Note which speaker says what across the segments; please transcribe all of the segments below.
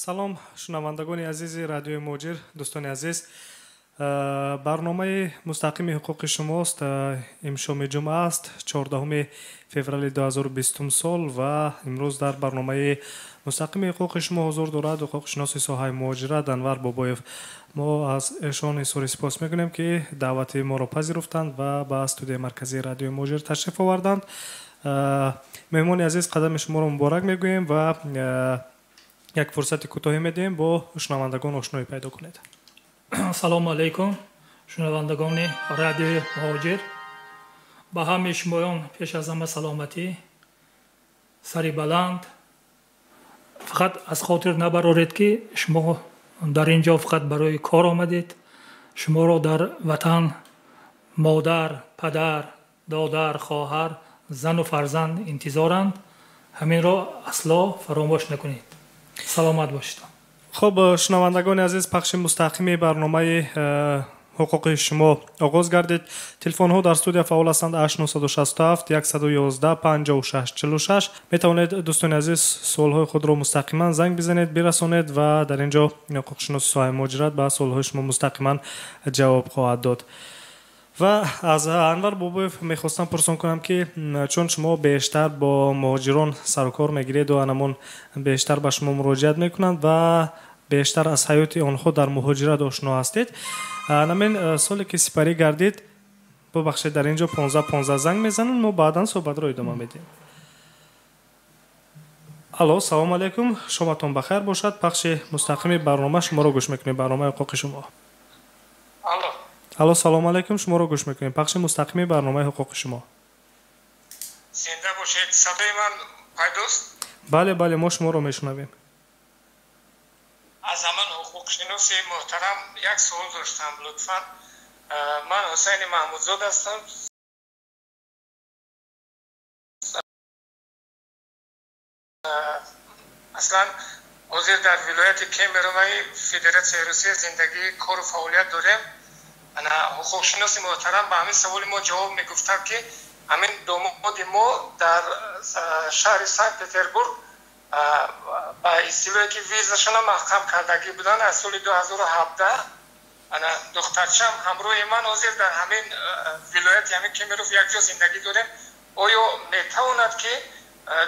Speaker 1: Салом, шунавандагони азизи Радиои Муҳоҷир, дӯстони азиз. Барномаи мустақими ҳуқуқи шумост. Имшоми ҷумъа аст, 14 феврали 2020 сол, ва имрӯз дар барномаи мустақими ҳуқуқи шумо ҳузур дорад ҳуқуқшиноси соҳаи муҳоҷират Анвар Бобоев. Мо аз эшон изҳори сипос мекунем, ки даъвати моро пазируфтанд ва ба студияи марказии Радиои Муҳоҷир ташриф оварданд. Меҳмони азиз, қадами шуморо муборак мегӯем ва як фурсати кӯтоҳе медиҳем, бо шунавандагон ошноӣ пайдо кунед.
Speaker 2: Салому алайкум, шунавандагони Радиои Муҳоҷир. Ба ҳамаи шумоён пеш аз ҳама саломатӣ, сари баланд. Фақат аз хотир набароред, ки шумо дар ин ҷо фақат барои кор омадед. Шуморо дар ватан модар, падар, додар, хоҳар, зану фарзанд интизоранд. Ҳаминро асло фаромӯш накунед. Саломат бошед.
Speaker 1: Хуб, шунавандагони азиз, пахши мустақими барномаи ҳуқуқи шумо оғоз гардид. Телефонҳо дар студия фаъол ҳастанд: 8967 111 56 46. Метавонед, дӯстони азиз, суолҳои худро мустақиман занг бизанед, бирасонед ва дар ин ҷо ҳуқуқшиноси соҳаи муҳоҷират ба суолҳои шумо мустақиман ҷавоб хоҳад дод. Ва аз Анвар Бобоев мехостам пурсон кунам, ки чун шумо бештар бо муҳоҷирон сарукор мегиреду анамон бештар ба шумо муроҷиат мекунанд ва бештар аз ҳаёти онҳо дар муҳоҷират ошно ҳастед, намин соле ки сипарӣ гардид. Бубахшед, дар ин ҷо 15 15 занг мезананд, мо баъдан суҳбатро идома медиҳем. Алло, салому алайкум, шоматон бахайр бошад. Пахши мустақими барнома, шуморо гӯш мекунем, барномаи ҳуқуқи шумо.
Speaker 3: Алло.
Speaker 1: Алло, салому алайкум, шуморо гӯш мекунем, пахши мустақими барномаи ҳуқуқи шумо.
Speaker 3: Зинда бошед. Садои ман пайдост?
Speaker 1: Бале, бале, мо шуморо мешунавем.
Speaker 3: Аз ҳамон ҳуқуқшиноси муҳтарам як суол доштам, лутфан. Ман Ҳусайни Маҳмудзод ҳастам. Аслан ҳозир дар вилояти Кемероваи Федератсияи Русия зиндагӣ, кору фаъолият дорем. Ана ҳуқуқшиноси муҳтарам ба ҳамин саволи мо ҷавоб мегуфтанд, ки ҳамин домоди мо дар шаҳри Санкт Петербург ба истилоҳе ки визашона маҳкам кардагӣ буданд аз соли 2017. Ана духтарчам ҳамроҳи ман ҳозир дар ҳамин вилояти ҳамин Кемеров якҷо зиндагӣ дорем. Оё метавонад ки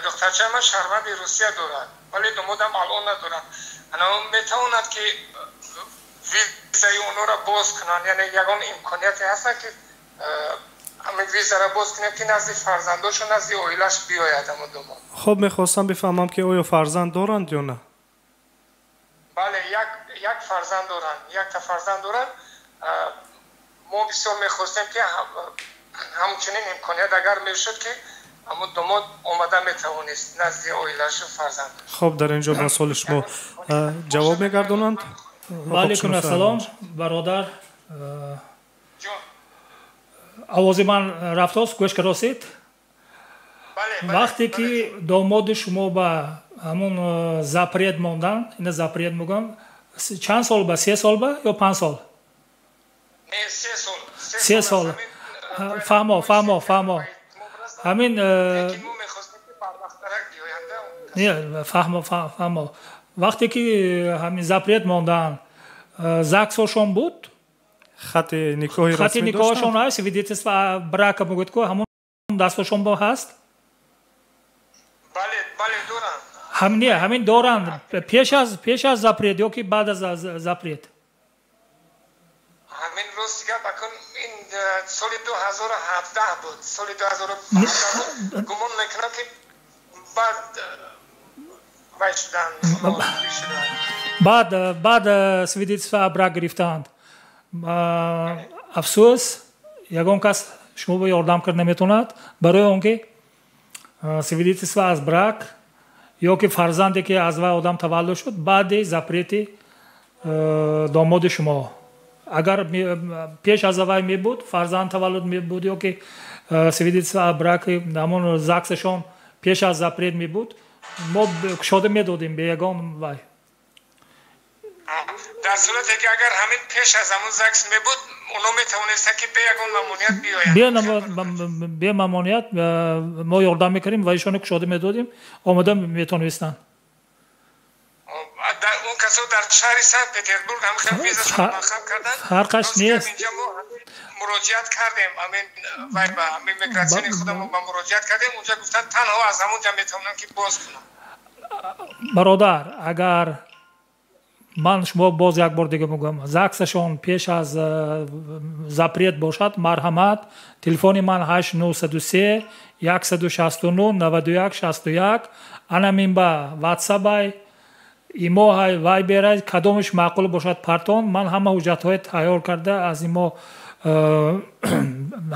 Speaker 3: духтарчаи ман шаҳрванди Русия дорад, вале домодам алон надорад, ана метавонад ки визаи онҳоро боз кунанд? Яъне ягон имконияте ҳастанд, ки ҳамин визаро боз кунем, ки назди фарзандошу назди оилаш биёяд ҳамон домод?
Speaker 1: Хуб, мехостам бифаҳмам, ки оё фарзанд доранд ё на?
Speaker 3: Бале, як фарзанд доранд, якта фарзанд доранд. Мо бисёр мехостем, ки ҳамчунин имконият агар мешуд, ки ҳамон домод омада метавонист назди оилашу фарзанд.
Speaker 1: Хуб, дар ин ҷо ба суоли шумо ҷавоб мегардонанд.
Speaker 2: Ваалайкум ассалом, бародар. Овози ман рафтост, гӯш каросед? Вақте ки домоди шумо ба ҳамон запрет монданд, ина запрет мегӯям, чанд сол ба, 3 сол ба ё 5 сол? 3 сол. Фаҳмо, фаҳмо, фаҳмо. Ҳамин фаҳмо, фаҳмо. Вақте ки ҳамин запрет монданд, ЗАГСошон буд?
Speaker 1: Хати никоҳи.
Speaker 2: Хати никоҳашон ҳаст, свидетельство брака мегӯяд ку, ҳамон дасташон бо ҳаст? Не, ҳамин доранд пеш аз запрет ё ки баъд аз запрет?
Speaker 3: Ҳамин рости гап, акун ин соли 2017 буд, соли 2017 буд. Гумон мекунам, ки баъд вай шудан.
Speaker 2: Баъд свидетельство о брак гирифтаанд. Афсӯс, ягон кас шумо ба ёрдам кард наметавонад, барои он ки свидетельство аз брак ё ки фарзанде ки аз вай одам таваллуд шуд баъди запрети домоди шумо, агар пеш аз вай мебуд, фарзанд таваллуд мебуд ё ки свидетельство о браки ҳамон ЗАГСашон пеш аз запрет мебуд, мо кушода медодем бе ягон вай.
Speaker 3: Дар сурате ки агар ҳамин пеш аз ҳамон ЗАГС мебуд, оно метавонистанд, ки бе ягон мамоният биёянд?
Speaker 2: Бе мамоният мо ёрдам мекардем ва ишоне кушода медодем, омода метавонистанд.
Speaker 3: касо дар шаҳри Санкт Петербург ҳам хел визашон маҳкам карданд.
Speaker 2: Фарқаш нест.
Speaker 3: Инҷа мо муроҷиат кардем, ҳамин вай ба ҳамин мигратсиони худамон ба муроҷиат кардем, унҷа гуфтанд танҳо аз ҳамонҷа метавонам ки боз кунам.
Speaker 2: Бародар, агар ман шумо боз як бор дига мегӯям, ЗАГСашон пеш аз запрет бошад, марҳамат, телефони ман 8 903 169 91 61, анамин ба ватсабай, имоҳай, вайберай, кадомаш маъқул бошад, партон. Ман ҳама ҳуҷҷатҳои тайёр карда аз имо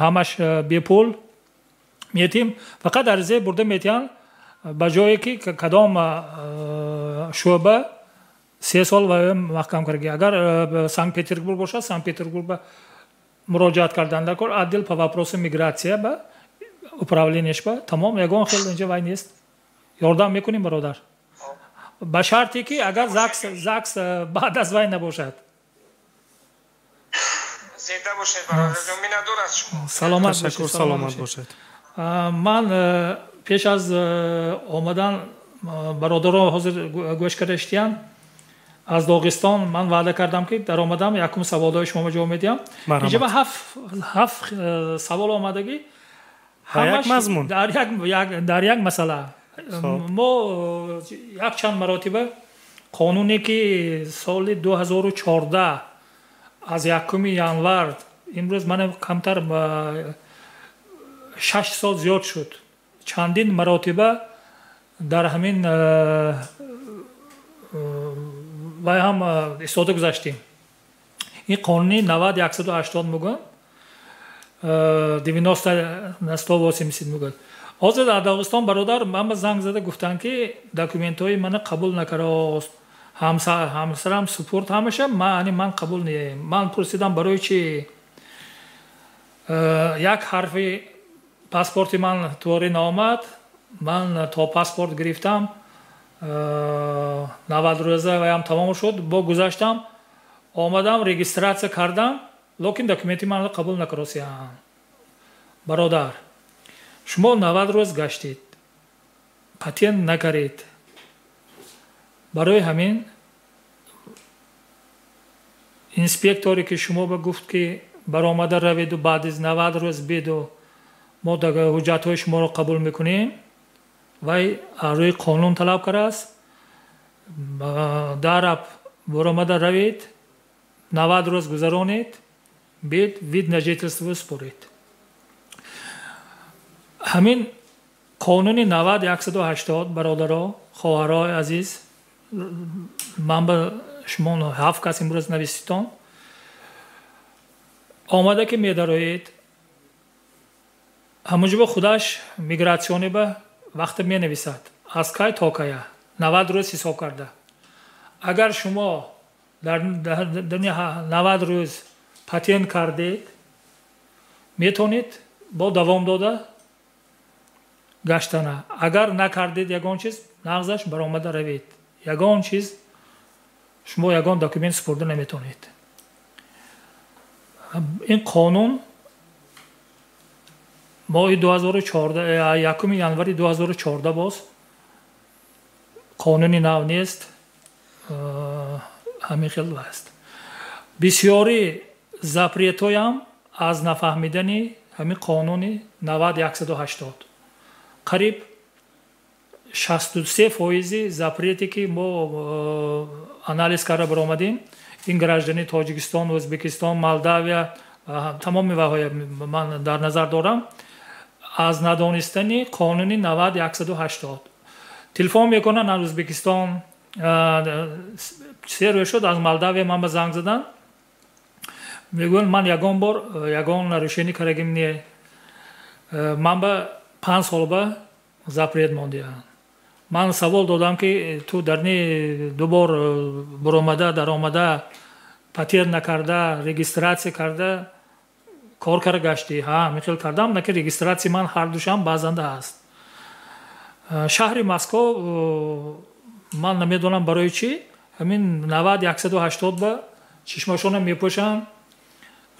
Speaker 2: ҳамаш бепул метим. Фақат аризаи бурда метиҳанд ба ҷое ки кадом шӯъба 3 сол ва маҳкам кардаги. Агар Санкт Петербург бошад, Санкт Петербург ба муроҷиат кардан дар кор, отдел по вопросу миграция ба управлениеш ба. Тамом, ягон хел инҷа вай нест, ёрдам мекунем, бародар, ба шарте ки агар ЗАГС баъд аз вай набошад.
Speaker 3: Зинда бошед, бародарҷон, миннатдор аз шумо.
Speaker 2: Саломат.
Speaker 1: Ташаккур, саломат бошед.
Speaker 2: Ман пеш аз омадан, бародаро ҳозир гӯш карда иштиянд аз Доғистон, ман ваъда кардам, ки даромадам, якум саволҳои шумо ҷавоб медиҳам. Инҷа ба ҳафт савол омадагӣ.
Speaker 1: Як мазмун.
Speaker 2: Дар як масъала. Мо якчанд маротиба қонуне ки соли 2014 аз 1 январ, имрӯз мана камтар 6 сол зиёд шуд, чандин маротиба дар ҳамин вай ҳам истода гузаштем. Ин қонуни 90 180 мегӯянд, 90 на 180 мегӯянд. Ҳозир дар Дағистон бародар ман занг зада гуфтанд, ки документҳои мана қабул накардааст, ҳамсарам супурд ҳамаша, ани ман қабул не. Ман пурсидам, барои чи? Як ҳарфи паспорти ман туворӣ наомад. Ман то паспорт гирифтам, 90 рӯза ваям тамом шуд, бо гузаштам, омадам, регистрация кардам, лекин документи манро қабул накаросиям. Бародар, шумо 90 рӯз гаштед, патент накаред, барои ҳамин инспекторе ки шумо ба гуфт, ки баромада раведу баъди 90 рӯз беду мо ҳуҷҷатҳои шуморо қабул мекунем, вай рӯи қонун талаб кардааст. Дараб баромада равед, 90 рӯз гузаронед, бед, вид на жительство според. Ҳамин қонуни 90 180, бародаро, хоҳарои азиз, ман ба шумо ҳафт кас имрӯз нависитон омада, ки медароед ҳамуҷоба, худаш мигратсионӣ ба вақте менависад, аз кай то кая 90 рӯз ҳисоб карда. Агар шумо дар 90 рӯз патент кардед, метавонед бо давом дода гаштана. Агар накардед ягон чиз, нағзаш баромада равед, ягон чиз шумо ягон документ супурда наметавонед. Ин қонун моҳи 2014, 1 январи 2014, боз қонуни нав нест, ҳамин хел аст. Бисёри запретҳоям аз нафаҳмидани ҳамин қонуни 90 180. Қариб 63 фоизи запрете ки мо анализ карда баромадем, ин граждани Тоҷикистон, Ӯзбекистон, Молдавия, тамоми ваҳоя ман дар назар дорам, аз надонистани қонуни 90 180 телефон мекунанд аз Ӯзбекистон. 3 рӯз шуд, аз Молдавия ман ба занг заданд, мегӯянд, ман ягон бор ягон нарушение кардагим не, ман ба 5 сол ба запрет мондиям. Ман савол додам, ки ту дар ни ду бор буромада даромада, патент накарда, регистрация карда, кор карда гаштӣ? Ҳа, михел кардам, наки регистрация ман ҳар душам баъзанда аст. Шаҳри Москов ман намедонам барои чӣ ҳамин 90 180 ба чишмашона мепӯшанд,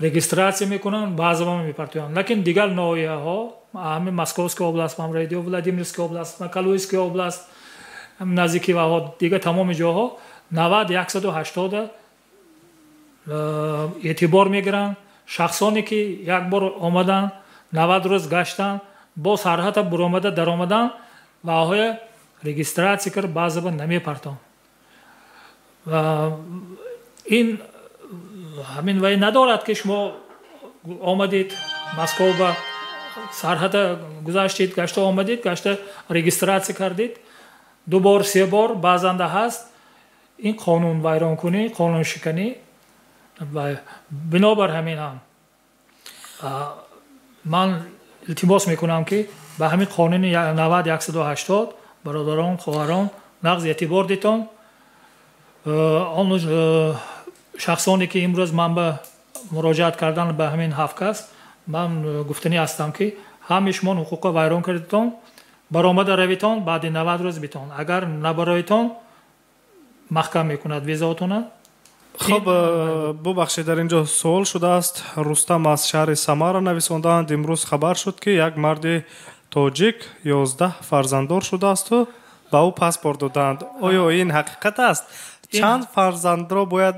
Speaker 2: регистрация мекунанд, баъзама мепартоянд. Лекин дигар ноҳияҳо, ҳамин Московская область ман радио, Владимирская область, Калужская область, наздики ваҳо, дигар тамоми ҷоҳо 90 180 эътибор мегиранд. Шахсоне ки як бор омаданд, 90 рӯз гаштанд, бо сарҳата буромада даромаданд ва оҳоя регистрация кард, баъзаба намепартон. Ин ҳамин вай надорад, ки шумо омадед Москва, сарҳада гузаштед, гашта омадед, гашта регистрация кардед ду бор, се бор, баъзанда ҳаст. Ин қонун вайронкунӣ, қонуншиканӣ. Бинобар ҳамин ҳам ман илтимос мекунам, ки ба ҳамин қонуни 90 180, бародарон, хоҳарон, нағз эътибор дитон. Он шахсоне ки имрӯз ман ба муроҷиат кардан, ба ҳамин ҳафт кас ман гуфтанӣ ҳастам, ки ҳамаи шумо ҳуқуқро вайрон кардитон. Баромада равитон, баъди 90 рӯз битон. Агар набароитон, маҳкам мекунад визаотона.
Speaker 1: Хуб, бубахшед, дар ин ҷо суол шудааст. Рустам аз шаҳри Самара нависондаанд: имрӯз хабар шуд, ки як марди тоҷик 11 фарзанддор шудаасту ба ӯ паспорт додаанд. Оё ин ҳақиқат аст? Чанд фарзандро бояд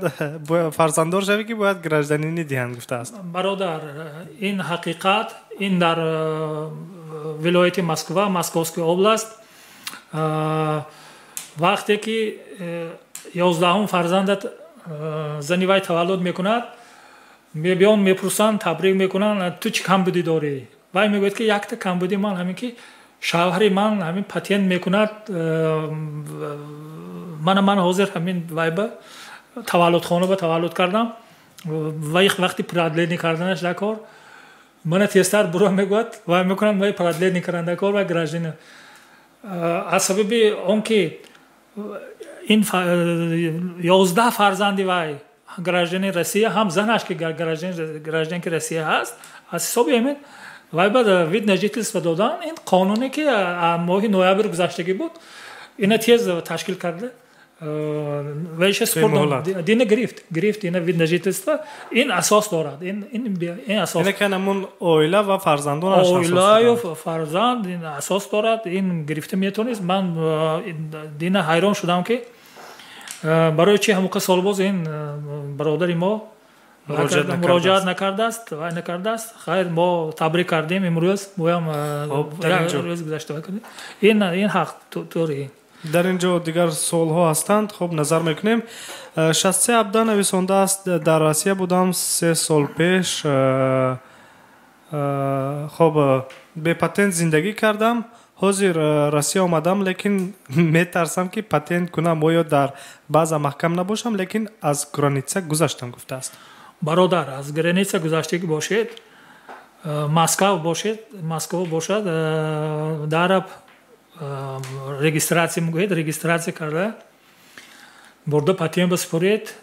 Speaker 1: фарзанддор шавӣ, ки бояд гражданинӣ диҳанд, гуфтааст.
Speaker 2: Бародар, ин ҳақиқат. Ин дар вилояти Москва, Московская область. Вақте ки 11-ум фарзандат зани вай таваллуд мекунад, мебиён, мепурсанд, табрик мекунанд: «Ту чӣ камбудӣ дорӣ?» Вай мегӯяд, ки якта камбудӣ ман ҳамин ки шавҳари ман ҳамин патент мекунад мана. Ман ҳозир ҳамин вайба таваллудхона ба таваллуд кардам, вай вақти продление карданаш дар кор мана тезтар буро мегӯяд, вай мекунад, вай продление кардан дар кор. Вай гражданин аз сабаби он ки ин 11 фарзанди вай гражданини Россия, ҳам занаш ки гражданки Россия ҳаст, аз ҳисоби ҳамин вай ба вид на жительство додан. Ин қонуне ки моҳи ноябр гузаштагӣ буд, ина тез ташкил карда, вайша дина гирифт ина вид на жительство. Ин асос дорад, ин асос.
Speaker 1: Ҳамун оила ва фарзандонаш.
Speaker 2: Оилаю фарзанд, ин асос дорад, ин гирифта метавонист. Ман дина ҳайрон шудам, ки барои чи ҳамоқа солбоз ин бародари мо муроҷиат накардааст, вай накардааст. Хайр, мо табрик кардем имрӯз, моям рӯз гузашта ин ҳақ тури.
Speaker 1: Дар ин ҷо дигар суолҳо ҳастанд. Хуб, назар мекунем. 63 абда нависондааст: дар Россия будам 3 сол пеш, хоб, бепатент зиндагӣ кардам. Ҳозир Россия омадам, лекин метарсам, ки патент кунам, оё дар база маҳкам набошам, лекин аз граница гузаштам, гуфтааст.
Speaker 2: Бародар, аз граница гузаштагӣ бошед, Москав бошед, Москва бошад, дараб регистрация мегӯед, регистрация карда бурда патент басупоред,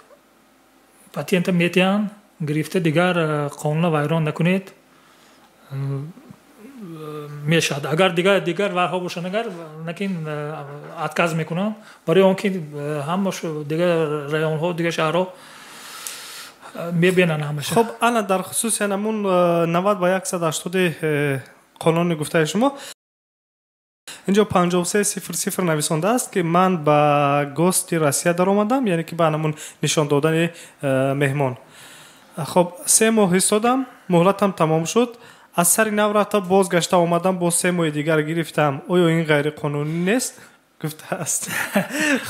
Speaker 2: патента метиҳанд, гирифта дигар қонуна вайрон накунед, мешавад. Агар дигар варҳо бошанд, агар накин, отказ мекунанд, барои он ки ҳама дигар районҳо, дигар шаҳрҳо мебинанд ҳамаша.
Speaker 1: Хуб, ана дар хусуси ҳамун 90 ба 180-и қонуни гуфтаи шумо, инҷо 5300 нависондааст, ки ман ба гости Россия даромадам, яъне ки ба ҳамун нишон додани меҳмон. Хоб, 3 моҳ истодам, муҳлатам тамом шуд, аз сари нав рафта бозгашта омадам, боз 3 моҳи дигар гирифтам. Оё ин ғайриқонунӣ нест, гуфтааст.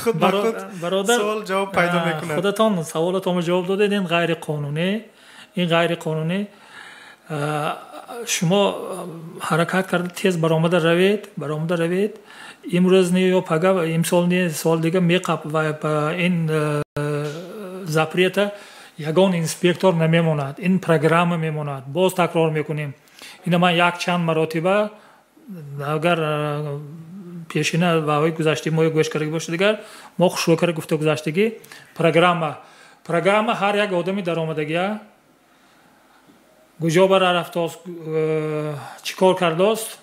Speaker 1: Худ ба худ суол ҷавоб пайдо мекунад.
Speaker 2: Худатон саволатонро ҷавоб додед. Ин ғайриқонунӣ, ин ғайриқонунӣ. Шумо ҳаракат карда тез баромада равед, баромада равед. Имрӯз не ё пага, имсол не, сол дига меқап ва ин запрета ягон инспектор намемонад, ин программа мемонад. Боз такрор мекунем, ина ман якчанд маротиба, агар пешина ваҳои гузаштаи мои гӯш карда бошед, дигар мо хушрӯ карда гуфта гузаштагӣ: программа ҳар як одами даромадагия куҷо бара рафтааст, чӣ кор кардааст,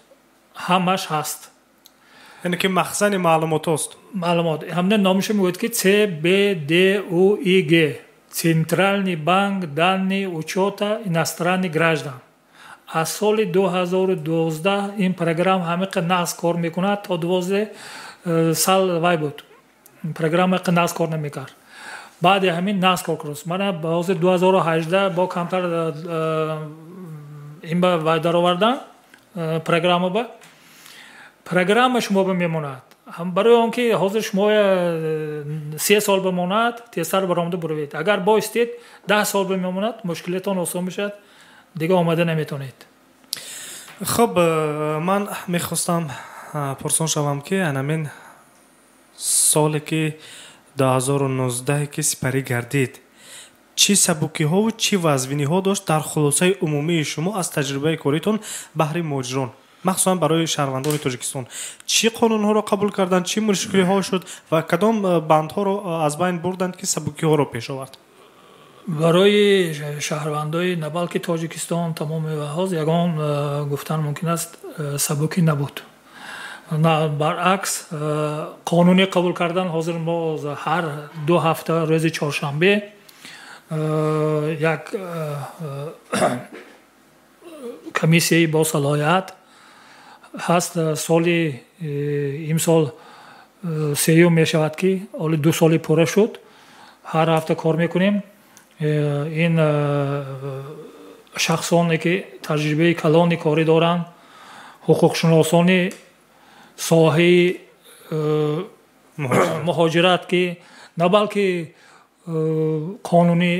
Speaker 2: ҳамаш ҳаст.
Speaker 1: Яъне ки махзани маълумотост.
Speaker 2: Маълумот. Ҳамне номаша мегӯяд, ки ЦБДУИГ, Центральный банк данных учета иностранных граждан. Аз соли 2012 ин программа ҳамиқа нағз кор мекунад, то 12 сал вай буд. Программа нағз кор намекард. Баъди ҳамин нағз кор кард. Мана ҳозир 2018 бо камтар ин ба вай даровардан программа ба. Программа шумо ба мемонад. Барои он ки ҳозир шумо 3 сол бимонад, тезтар баромада буравед. Агар боистед 10 сол бимонад, мушкилетон осон мешавад, дига омада наметавонед.
Speaker 1: Хуб, ман мехостам пурсон шавам, ки анамин соле ки 2019 ки сипарӣ гардид, чӣ сабукиҳову чӣ вазвиниҳо дошт дар хулосаи умумии шумо аз таҷрибаи коритон баҳри муҳоҷирон, махсусан барои шаҳрвандони Тоҷикистон? Чӣ қонунҳоро қабул карданд, чӣ мушкилиҳо шуд ва кадом бандҳоро аз байн бурданд, ки сабукиҳоро пеш овард?
Speaker 2: Барои шаҳрвандои на балки Тоҷикистон, тамоми ҳоз ягон гуфтан мумкин аст, сабукӣ набуд. На, баръакс, қонунӣ қабул кардан. Ҳозир мо ҳар 2 ҳафта рӯзи чоршанбе як комиссияи босалоҳият ҳаст. Соли имсол сеюм мешавад, ки оли 2 соли пурра шуд, ҳар ҳафта кор мекунем. Ин шахсоне ки таҷрибаи калони корӣ доранд, ҳуқуқшиносони соҳаи муҳоҷират, ки на балки қонуни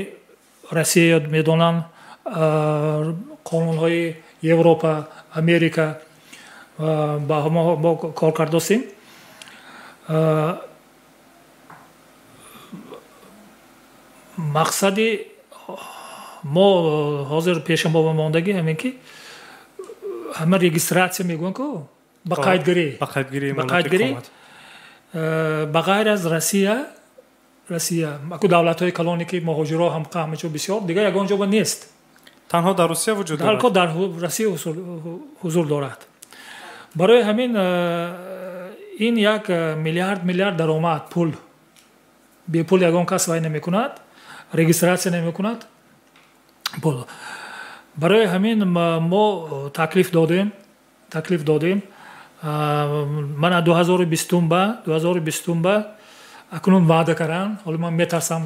Speaker 2: Россия медонанд, қонунҳои Европа, Америка ба мо кор кардостем. Мақсади мо ҳозир пеша мо мондагӣ ҳамин ки ҳама регистрация мегӯянд ку, ба қайдгирӣ,
Speaker 1: ба
Speaker 2: қайдгирӣ ба ғайр аз Россия, аку давлатҳои калоне ки муҳоҷиро ҳам ҳама ҷо бисёр, дигар ягон ҷо нест.
Speaker 1: Танҳо дар Русия вуҷуд дорад.
Speaker 2: Танҳо дар Россия ҳузур дорад. Барои ҳамин ин як миллиард даромад, пул. Бепул ягон кас вай намекунад, регистрация намекунад. Пул. Барои ҳамин мо таклиф додем. Мана 2020 ба акнун ваъда карданд. Ҳоло ман метарсам,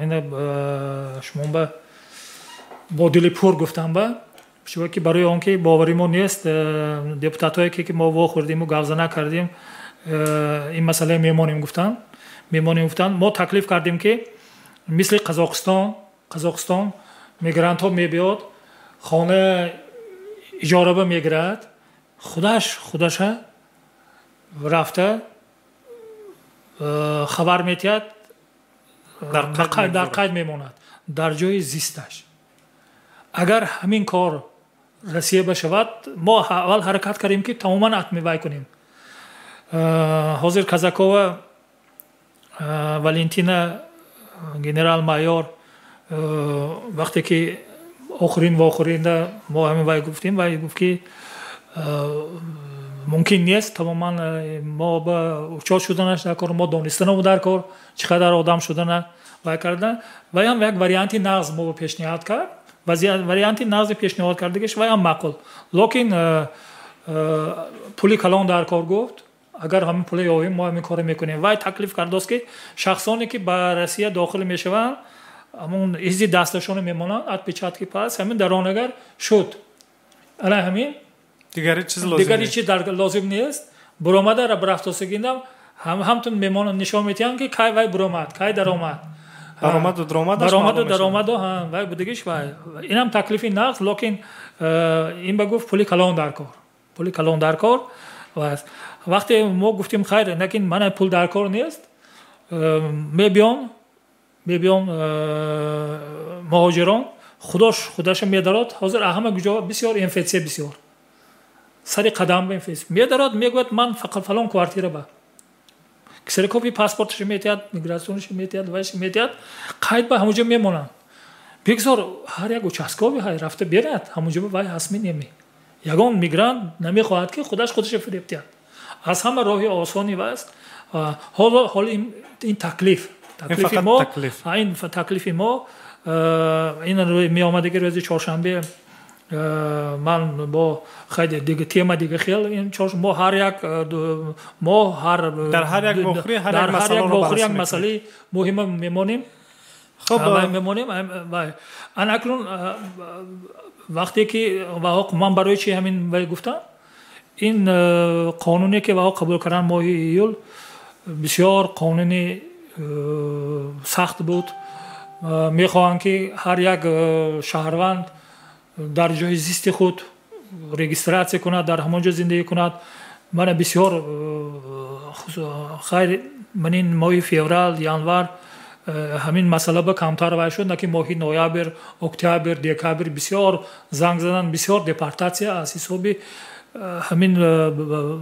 Speaker 2: ина шумо ба бо дили пур гуфтам ба, чунки барои он ки бовари мо нест, депутатҳое ки мо вохӯрдиму гавзана кардем, ин масъалае мемонем гуфтанд. Мо таклиф кардем, ки мисли Қазоқистон мигрантҳо мебиёд, хона иҷораба мегирад, худаша рафта хабар метиҳад, дар қайд мемонад дар ҷои зисташ. Агар ҳамин кор Россия башавад, мо аввал ҳаракат кардем, ки тамоман атмивай кунем. Ҳозир Казакова Валентина, генерал-майор, вақте ки охирин вохӯринда мо ҳамин вай гуфтем, вай гуфт, ки мумкин нест тамоман, мо ба учот шуданаш дар кор, мо донистанамо дар кор, чӣ қадар одам шудана вай карда. Вайам як варианти нағз мо пешниҳод кард. Варианти нағзи пешниҳод кардагиш вайам маъқул, лекин пули калон дар кор гуфт. Агар ҳамин пула ёвем, мо ҳамин корро мекунем. Вай таклиф кардост, ки шахсоне ки ба Россия дохил мешаванд, ҳамон изи дасташонро мемонанд, отпечатки пас ҳамин дар он агар шуд, ана ҳамин
Speaker 1: дигари чиз лозим,
Speaker 2: дигари чиз лозим нест. Буромада рафтосагиндам ҳамтун мемонанд, нишон метиҳанд, ки кай вай буромад, кай даромад,
Speaker 1: даромаду даромадаш,
Speaker 2: даромаду даромаду вай будагиш. Вай инам таклифи нағз, лекин ин ба гуфт пули калон дар кор, пули калон дар кор. Вақте мо гуфтем хайр, лекин мана пул дар кор нест, мебиён муҳоҷирон худош худаша медарод. Ҳозир ҳама ҷо бисёр инфексия, бисёр сари қадам ба инфексия медарод, мегӯяд ман фақат фалон квартира ба, ксерокопи паспорташо метиҳад, миграционашо метиҳад, вайшо метиҳад, қайд ба ҳамонҷо мемонанд. Бигзор ҳар як участковый рафта берад, ҳамонҷо вай ҳастми неми. Ягон мигрант намехоҳад, ки худаш худашо фиреб диҳад. Аз ҳама роҳи осони васт ҳоло ин таклифи мо, ин таклифи мо ин меомадаги рӯзи чоршанбе Ман бо хайде дига тема дига хел ин чош мо ҳар як мо ҳар
Speaker 1: дар ҳар як вохӯрӣ ҳар як масъаларо
Speaker 2: як масъалаи муҳима мемонем.
Speaker 1: Хуб,
Speaker 2: мемонем. Ана акнун вақте ки ман барои чи ҳамин вай гуфтам, ин қонуне ки ваҳо қабул карданд моҳи июл, бисёр қонуни сахт буд. Мехоҳанд, ки ҳар як шаҳрванд дар ҷои зисти худ регистрация кунад, дар ҳамон ҷо зиндагӣ кунад. Мана бисёр хайр, ман ин моҳи феврал, январ ҳамин масъала ба камтар вай шуд, наки моҳи ноябр, октябр, декабр бисёр занг задан, бисёр депортатсия аз ҳисоби ҳамин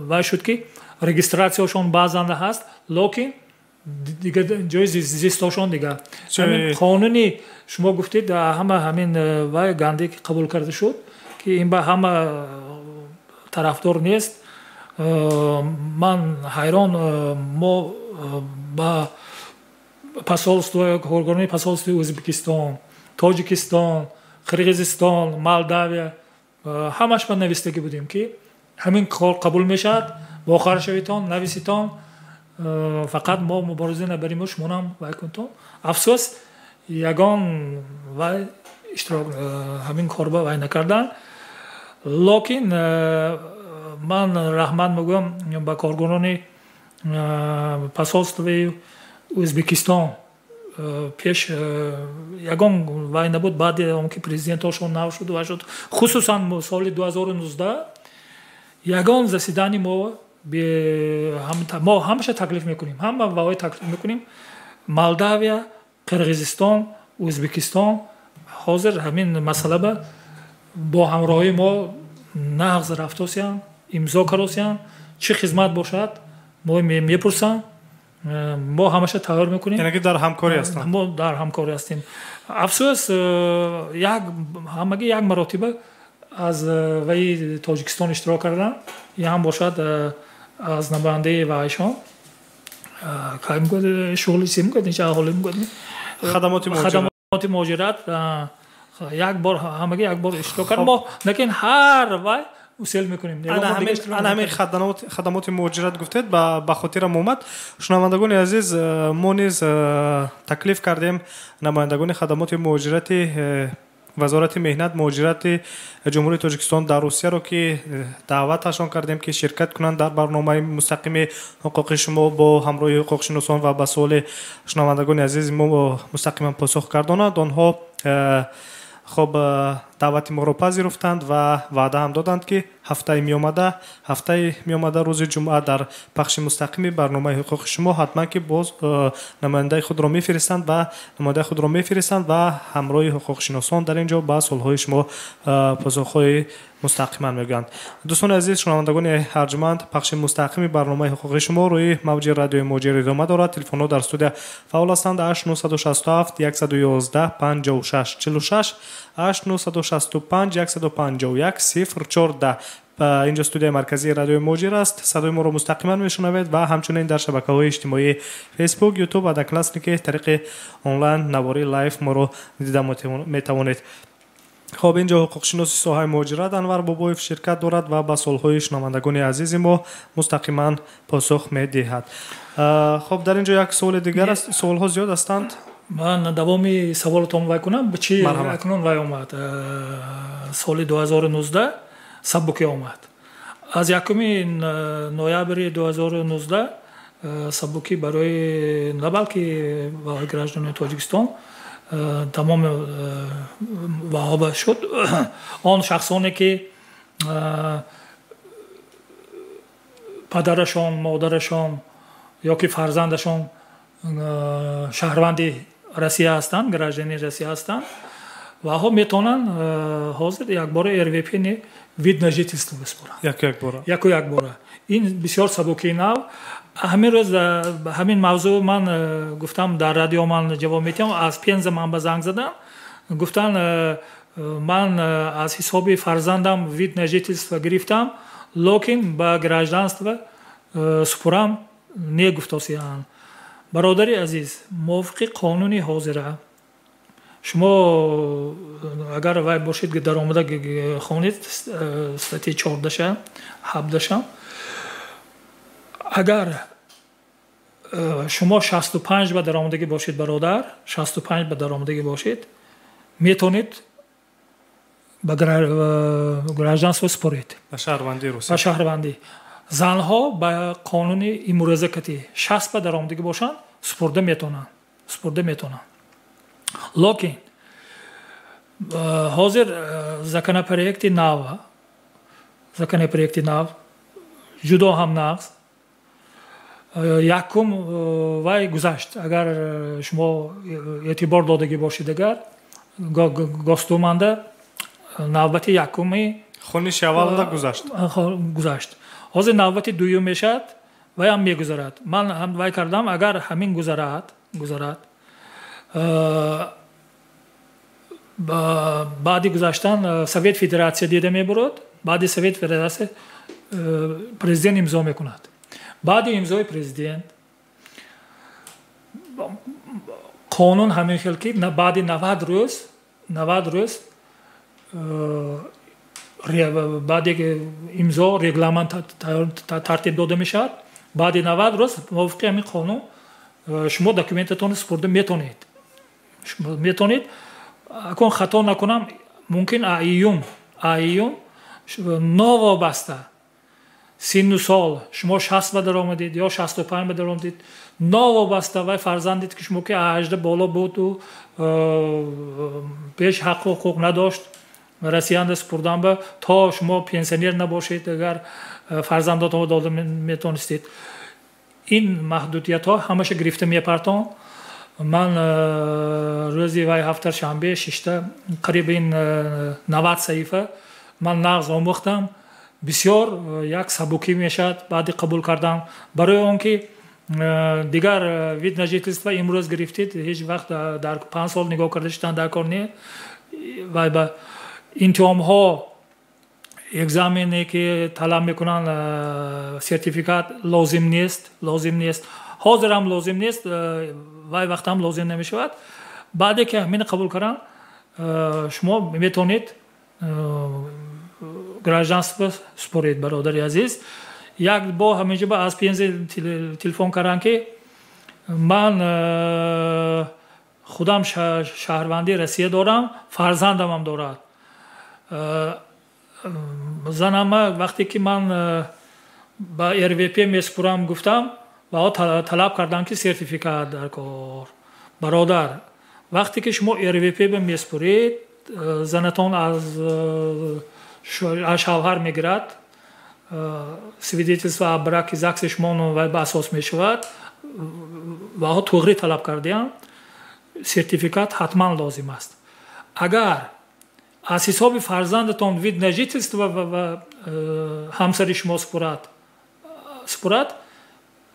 Speaker 2: вай шуд, ки регистрацияшон баъзан ҳаст, лекин дига ҷои зистошон дига. Ҳамин қонуни шумо гуфтед, ҳама ҳамин вай ганде ки қабул карда шуд, ки ин ба ҳама тарафдор нест. Ман ҳайрон, мо ба посольство, коргорони посольствои Ӯзбекистон, Тоҷикистон, Қирғизистон, Молдавия ҳамаш ба навистагӣ будем, ки ҳамин кор қабул мешавад, бохар шавитон, нависитон, фақат мо мубориза набариму шумонам вай кунтон. Афсӯс, ягон вай иштирок ҳамин корба вай накардан. Локин ман раҳмат мегӯям ба коргорони посольствои Ӯзбекистон. Пеш ягон вай набуд, баъди он ки президентошон нав шуд, вай шуд, хусусан соли 2019 ягон заседание мо ҳамаша таклиф мекунем, ҳама ваҳои таклиф мекунем. Молдавия, Қирғизистон, Ӯзбекистон ҳозир ҳамин масъала ба бо ҳамроҳии мо нағз рафтосиянд, имзо каросиянд. Чӣ хизмат бошад, мо мепурсанд, мо ҳамаша тайёр мекунем.
Speaker 1: Яъне ки дар ҳамкорӣ ҳастанд.
Speaker 2: Мо дар ҳамкорӣ ҳастем. Афсӯс, як ҳамагӣ як маротиба аз ваи Тоҷикистон иштирок карданд, ин ҳам бошад аз намояндаи вайшон шуғли чи мегӯяд, нича аҳолӣ мегӯяд,
Speaker 1: хадамоти
Speaker 2: муҳоҷират. Як бор, ҳамагӣ як бор иштирок кард мо, лекин ҳар вай усел мекунем.
Speaker 1: Ана ҳамин хадамоти муҳоҷират гуфтед, ба хотирам омад. Шунавандагони азиз, мо низ таклиф кардем намояндагони хадамоти муҳоҷирати Вазорати меҳнат муҳоҷирати Ҷумҳурии Тоҷикистон дар Русияро, ки даъваташон кардем, ки ширкат кунанд дар барномаи мустақими ҳуқуқи шумо бо ҳамроҳи ҳуқуқшиносон ва ба суоли шунавандагони азизи мо мустақиман посух гардонанд. Онҳо хоб даъвати моро пазируфтанд ва ваъда ҳам доданд, ки ҳафтаи меомада рӯзи ҷумъа дар пахши мустақими барномаи ҳуқуқи шумо ҳатман ки боз намояндаи худро мефиристанд ва ҳамроҳи ҳуқуқшиносон дар ин ҷо ба суолҳои шумо посухҳои мустақиман мегӯянд. Дӯстони азиз, шунавандагони арҷманд, пахши мустақими барномаи ҳуқуқи шумо рӯи мавҷи радиои Муҳоҷир идома дорад. Телефонҳо дар студия фаъол ҳастанд: 8 967 111 56 46, 8 965 151 014. Инҷо студияи марказии радиои Муҳоҷир аст. Садои моро мустақиман мешунавед ва ҳамчунин дар шабакаҳои иҷтимоии Фейсбук, Ютуб, Одноклассники тариқи онлайн навори лайв моро дида метавонед. Хоб, инҷо ҳуқуқшиноси соҳаи муҳоҷират Анвар Бобоев ширкат дорад ва ба суолҳои шунавандагони азизи мо мустақиман посух медиҳад. Хоб, дар инҷо як суоли дигар аст, суолҳо зиёд ҳастанд.
Speaker 2: Ман давоми саволатон вай кунам, чи акнун вай омад, соли 2019 сабукӣ омад. Аз 1 ноябри 2019 сабукӣ барои на балки гражданони Тоҷикистон, тамоми ваҳоба шуд. Он шахсоне ки падарашон, модарашон ё ки фарзандашон шаҳрванди Россия ҳастанд, гражданини Россия ҳастанд, ваҳо метавонанд ҳозир якбора РВП не, вид на жительство бисупоранд.
Speaker 1: Яку якбора.
Speaker 2: Яку якбора. Ин бисёр сабукии нав. Ҳамин рӯз ҳамин мавзӯъ ман гуфтам, дар радио ман ҷавоб медиҳам. Аз Пенза ман ба занг задам, гуфтан: «Ман аз ҳисоби фарзандам вид на жительство гирифтам, лекин ба гражданство супурам не гуфтосиянд». Бародари азиз, мувофиқи қонуни ҳозира Шумо агар вай бошед, даромада хонед статьи 14-ша, 17-ша. Агар шумо 65 ба даромадагӣ бошед, бародар, 65 ба даромадагӣ бошед, метавонед ба гражданство супоред.
Speaker 1: Ба шаҳрвандии Русия.
Speaker 2: Ба шаҳрвандӣ. Занҳо ба қонуни имрӯза кати 60 ба даромадагӣ бошанд, супурда метавонанд. Супурда метавонанд. Локин ҳозир законопроекти нав ҷудо ҳам нағз якум вай гузашт. Агар шумо эътибор додагӣ бошед, агар Госдуманда навбати якуми
Speaker 1: хониши аввалда гузашт.
Speaker 2: Гузашт. Ҳозир навбати дуюм мешавад, вайам мегузарад. Ман ҳам вай кардам, агар ҳамин гузарад, баъди гузаштан Совет Федератсия дида мебурад. Баъди Совет Федератсия президент имзо мекунад. Баъди имзои президент қонун ҳамин хел ки баъди 90 рӯз, 90 рӯз баъди имзо регламент тартиб дода мешавад. Баъди 90 рӯз мувофиқи ҳамин қонун шумо документатонро супурда метавонед. Акун хато накунам, мумкин июн, новобаста синну сол, шумо 60 ба даромадед ё 65 ба даромадед, новобаста вай фарзандед ки шумо ки 18 боло буду пеш ҳаққу ҳуқуқ надошт Россиянда супурдан ба, то шумо пенсионер набошед, агар фарзандотонро дода метавонистед, ин маҳдудиятҳо ҳамаша гирифта мепартон. Ман рӯзи вай ҳафтар шанбе шишта қариб ин 90 саҳифа ман нағз омӯхтам. Бисёр як сабукӣ мешавад баъди қабул кардан, барои он ки дигар вид на жительство имрӯз гирифтед, ҳеҷ вақт дар 5 сол нигоҳ карда шидан дар кор не. Вай ба имтиҳонҳо, экзамене ки талаб мекунанд, сертификат лозим нест, лозим нест. Ҳозир ҳам лозим нест, вай вақт ҳам лозим намешавад. Баъде ки ҳамин қабул карданд, шумо метавонед гражданство супоред. Бародари азиз, як бо ҳаминҷо аз Пенза телефон карданд, ки ман худам шаҳрвандии Россия дорам, фарзандамам дорад, занама вақте ки ман ба РВП месупурам гуфтам, ва талаб карданд, ки сертификат дар кор. Бародар, вақте ки шумо РВП месупуред, занатон аз шавҳар мегирад, свидетельство о браке ЗАГСи шумо вай ба асос мешавад. Ваҳо туғрӣ талаб кардиям, сертификат ҳатман лозим аст. Агар аз ҳисоби фарзандатон вид на жительство ва ҳамсари шумо супурад,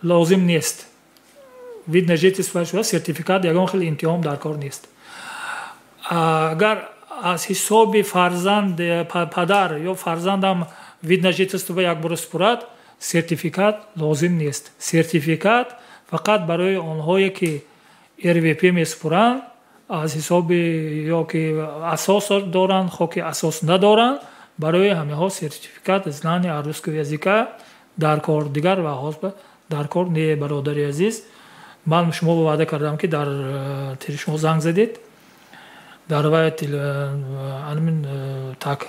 Speaker 2: лозим нест вид на жительство, сертификат, ягон хел имтиҳон дар кор нест. Агар аз ҳисоби фарзанд падар ё фарзандам вид на жительство якбора супурад, сертификат лозим нест. Сертификат фақат барои онҳое ки РВП месупуранд, аз ҳисоби ё ки асос доранд, хо ки асос надоранд, барои ҳамаҳо сертификат знания русского языка дар кор, дигар ваҳо дар кор не. Бародари азиз, ман шумо ваъда кардам, ки дар шумо занг задед, дар вай анмин так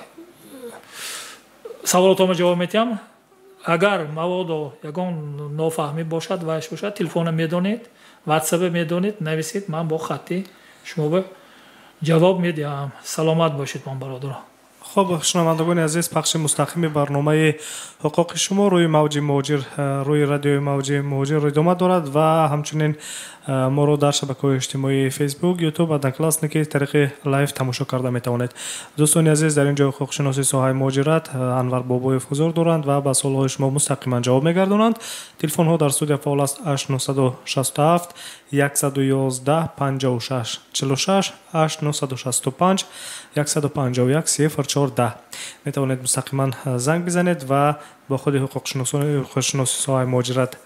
Speaker 2: саволотома ҷавоб метиҳам. Агар маводо ягон нофаҳмӣ бошад, вайш бошад, телефона медонед, ватсапа медонед, нависед, ман бо хаттӣ шумо ҷавоб медиҳам. Саломат бошед, ман бародаро.
Speaker 1: Хуб, шунавандагони азиз, пахши мустақими барномаи ҳуқуқи шумо рӯи мавҷи Муҳоҷир, рӯи радиои мавҷи Муҳоҷир идома дорад ва ҳамчунин моро дар шабакаҳои иҷтимоии Фейсбук, Ютуб, Одноклассники тариқи лайв тамошо карда метавонед. Дӯстони азиз, дар ин ҷо ҳуқуқшиноси соҳаи муҳоҷират Анвар Бобоев ҳузур доранд ва ба суолҳои шумо мустақиман ҷавоб мегардонанд. Телефонҳо дар студия фаъол аст: 8967 111 56 46, 8965 151 04 10. Метавонед мустақиман занг бизанед ва бо худи ҳуқуқшиноси соҳаи муҳоҷират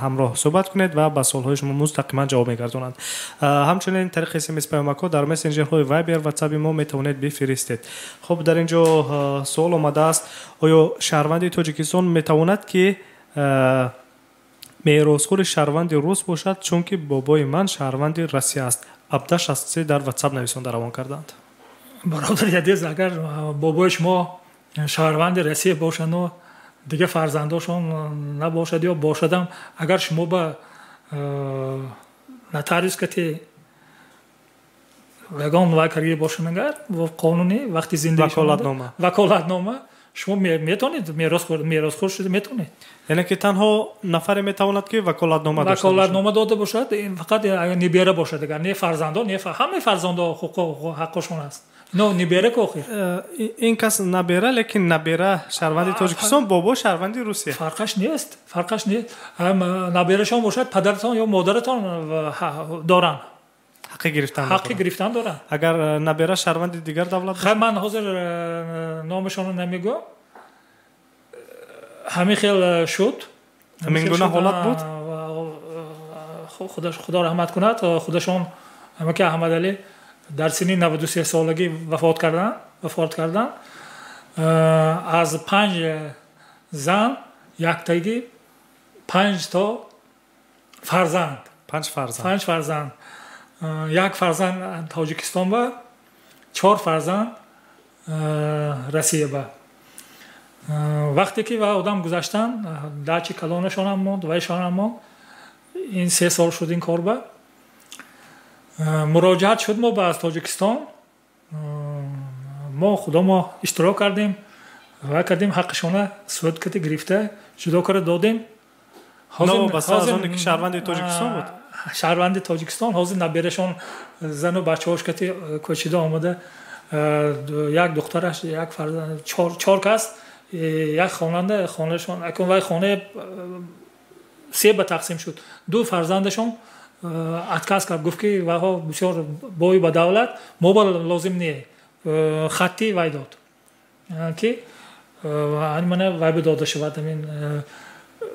Speaker 1: ҳамроҳ суҳбат кунед ва ба суолҳои шумо мустақиман ҷавоб мегардонанд. Ҳамчунин тариқи смс паёмакҳо дар мессенҷерҳои Вайбер, Ватсаби мо метавонед бифиристед. Хуб, дар ин ҷо суол омадааст: оё шаҳрванди Тоҷикистон метавонад, ки меросхӯри шаҳрванди рус бошад, чунки бобои ман шаҳрванди Россия аст? Абда 63 дар Ватсап нависонда равон карданд.
Speaker 2: Бародари азиз, агар бобои шумо шаҳрванди Россия бошану дигар фарзандошон набошад ё бошадам, агар шумо ба нотариус кати ягон вай карда бошанд, агар қонунӣ вақти зиндагӣ ваколатнома, шумо метавонед меросхӯр шуда метавонед.
Speaker 1: Яъне ки танҳо нафаре метавонад, ки ваколатнома дошта бошад.
Speaker 2: Ваколатнома дода бошад, фақат нибера бошад, агар не фарзандо, не ҳамаи фарзандо ҳаққошон аст. Но нибера ко охир.
Speaker 1: Ин кас набера, лекин набера шаҳрванди Тоҷикистон, бобо шаҳрванди Русия.
Speaker 2: Фарқаш нест, фарқаш нест. Наберашон бошад, падаратон ё модаратон доранд.
Speaker 1: Ҳаққи гирифтан.
Speaker 2: Ҳаққи гирифтан доранд.
Speaker 1: Агар набера шаҳрванди дигар давлат
Speaker 2: бошад? Ман ҳозир номашонро намегӯям. Ҳамин хел шуд.
Speaker 1: Ҳамин гуна ҳолат буд?
Speaker 2: Худо раҳмат кунад, худашон ҳамаки Аҳмадалӣ дар синни 93 солагӣ вафот карданд. Аз 5 зан яктагӣ 5 то фарзанд.
Speaker 1: 5 фарзанд.
Speaker 2: 5 фарзанд. Як фарзанд Тоҷикистон ба, 4 фарзанд Россия ба. Вақте ки ва одам гузаштанд, дачи калонашонам монд, вайшонам монд. Ин 3 сол шуд ин кор ба. Муроҷиат шуд мо ба аз Тоҷикистон. Мо худо мо иштирок кардем ва кардем, ҳаққашона суд кати гирифта ҷудо карда додем.
Speaker 1: Новобаста аз оне ки шаҳрванди Тоҷикистон буд?
Speaker 2: Шаҳрванди Тоҷикистон. Ҳозир наберашон зану бачаҳош кати кӯчида омада, як духтараш, як фарзанд, 4 кас як хонанда хонашон. Акун вай хона 3 ба тақсим шуд. 2 фарзандашон отказ кард, гуфт ки вайҳо бисёр бою ба давлат, мо ба лозим не. Хатти вай дод, ки мана вай ба дода шавад, ҳамин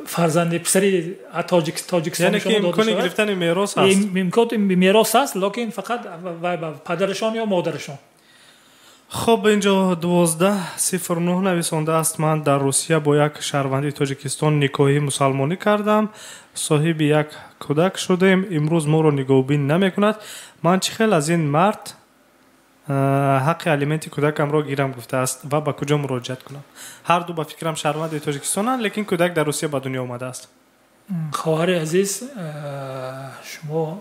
Speaker 2: фарзанди писари Тоҷикистон.
Speaker 1: Яъне ки имкони гирифтани мерос ҳаст?
Speaker 2: Имкони мерос ҳаст, лекин фақат вай ба падарашон ё модарашон.
Speaker 1: Хуб, инҷо 1209 нависондааст: ман дар Русия бо як шаҳрванди Тоҷикистон никоҳи мусалмонӣ кардам, соҳиби як кӯдак шудем, имрӯз моро нигоҳубин намекунад. Ман чӣ хел аз ин мард ҳаққи алименти кӯдакамро гирам, гуфтааст, ва ба куҷо муроҷиат кунам? Ҳар ду ба фикрам шаҳрванди Тоҷикистонанд, лекин кӯдак дар Русия ба дунё омадааст.
Speaker 2: Хоҳари азиз, шумо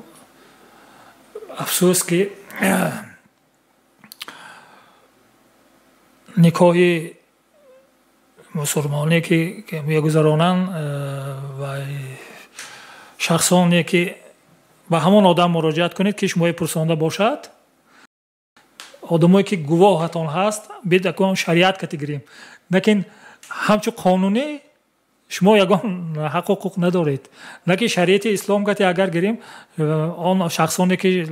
Speaker 2: афсӯс ки никоҳи мусулмонӣ ки мегузаронанд ва шахсоне ки ба ҳамон одам муроҷиат кунед, ки шумои пурсонда бошад, одамое ки гувоҳатон ҳаст, бид акон шариат кати гирем. Лекин ҳамчун қонунӣ шумо ягон ҳақ ҳуқуқ надоред. Лекин шариати ислом кати агар гирем, он шахсоне ки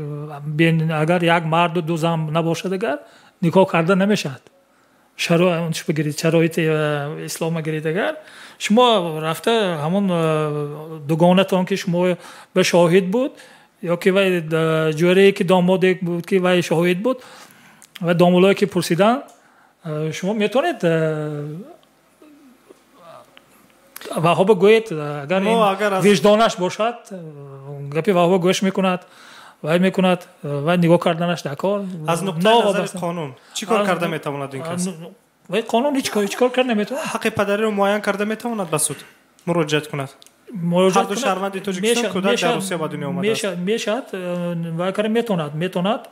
Speaker 2: агар як марду 2 зан набошад, агар никоҳ карда намешавад. Шароити ислома гиред, агар шумо рафта ҳамон дугонатон ки шумо ба шоҳид буд, ё ки вай ҷӯрае ки домоде буд ки вай шоҳид буд, ва домулое ки пурсиданд, шумо метавонед ваҳо бигӯед, агар виҷдонаш бошад, гапи ваҳо гӯш мекунад, вай мекунад, вай нигоҳ карданаш дар кор.
Speaker 1: Аз нуқтаи назари қонун чӣ кор карда метавонад ин кас?
Speaker 2: Вай қонун ҳеҷ кор карда наметавонад.
Speaker 1: Ҳаққи падариро муайян карда метавонад, ба суд муроҷиат кунад? Ҳар ду шаҳрванди Тоҷикистон, кӯдак дар Русия ба дунё омадааст.
Speaker 2: Мешавад, вай карда метавонад,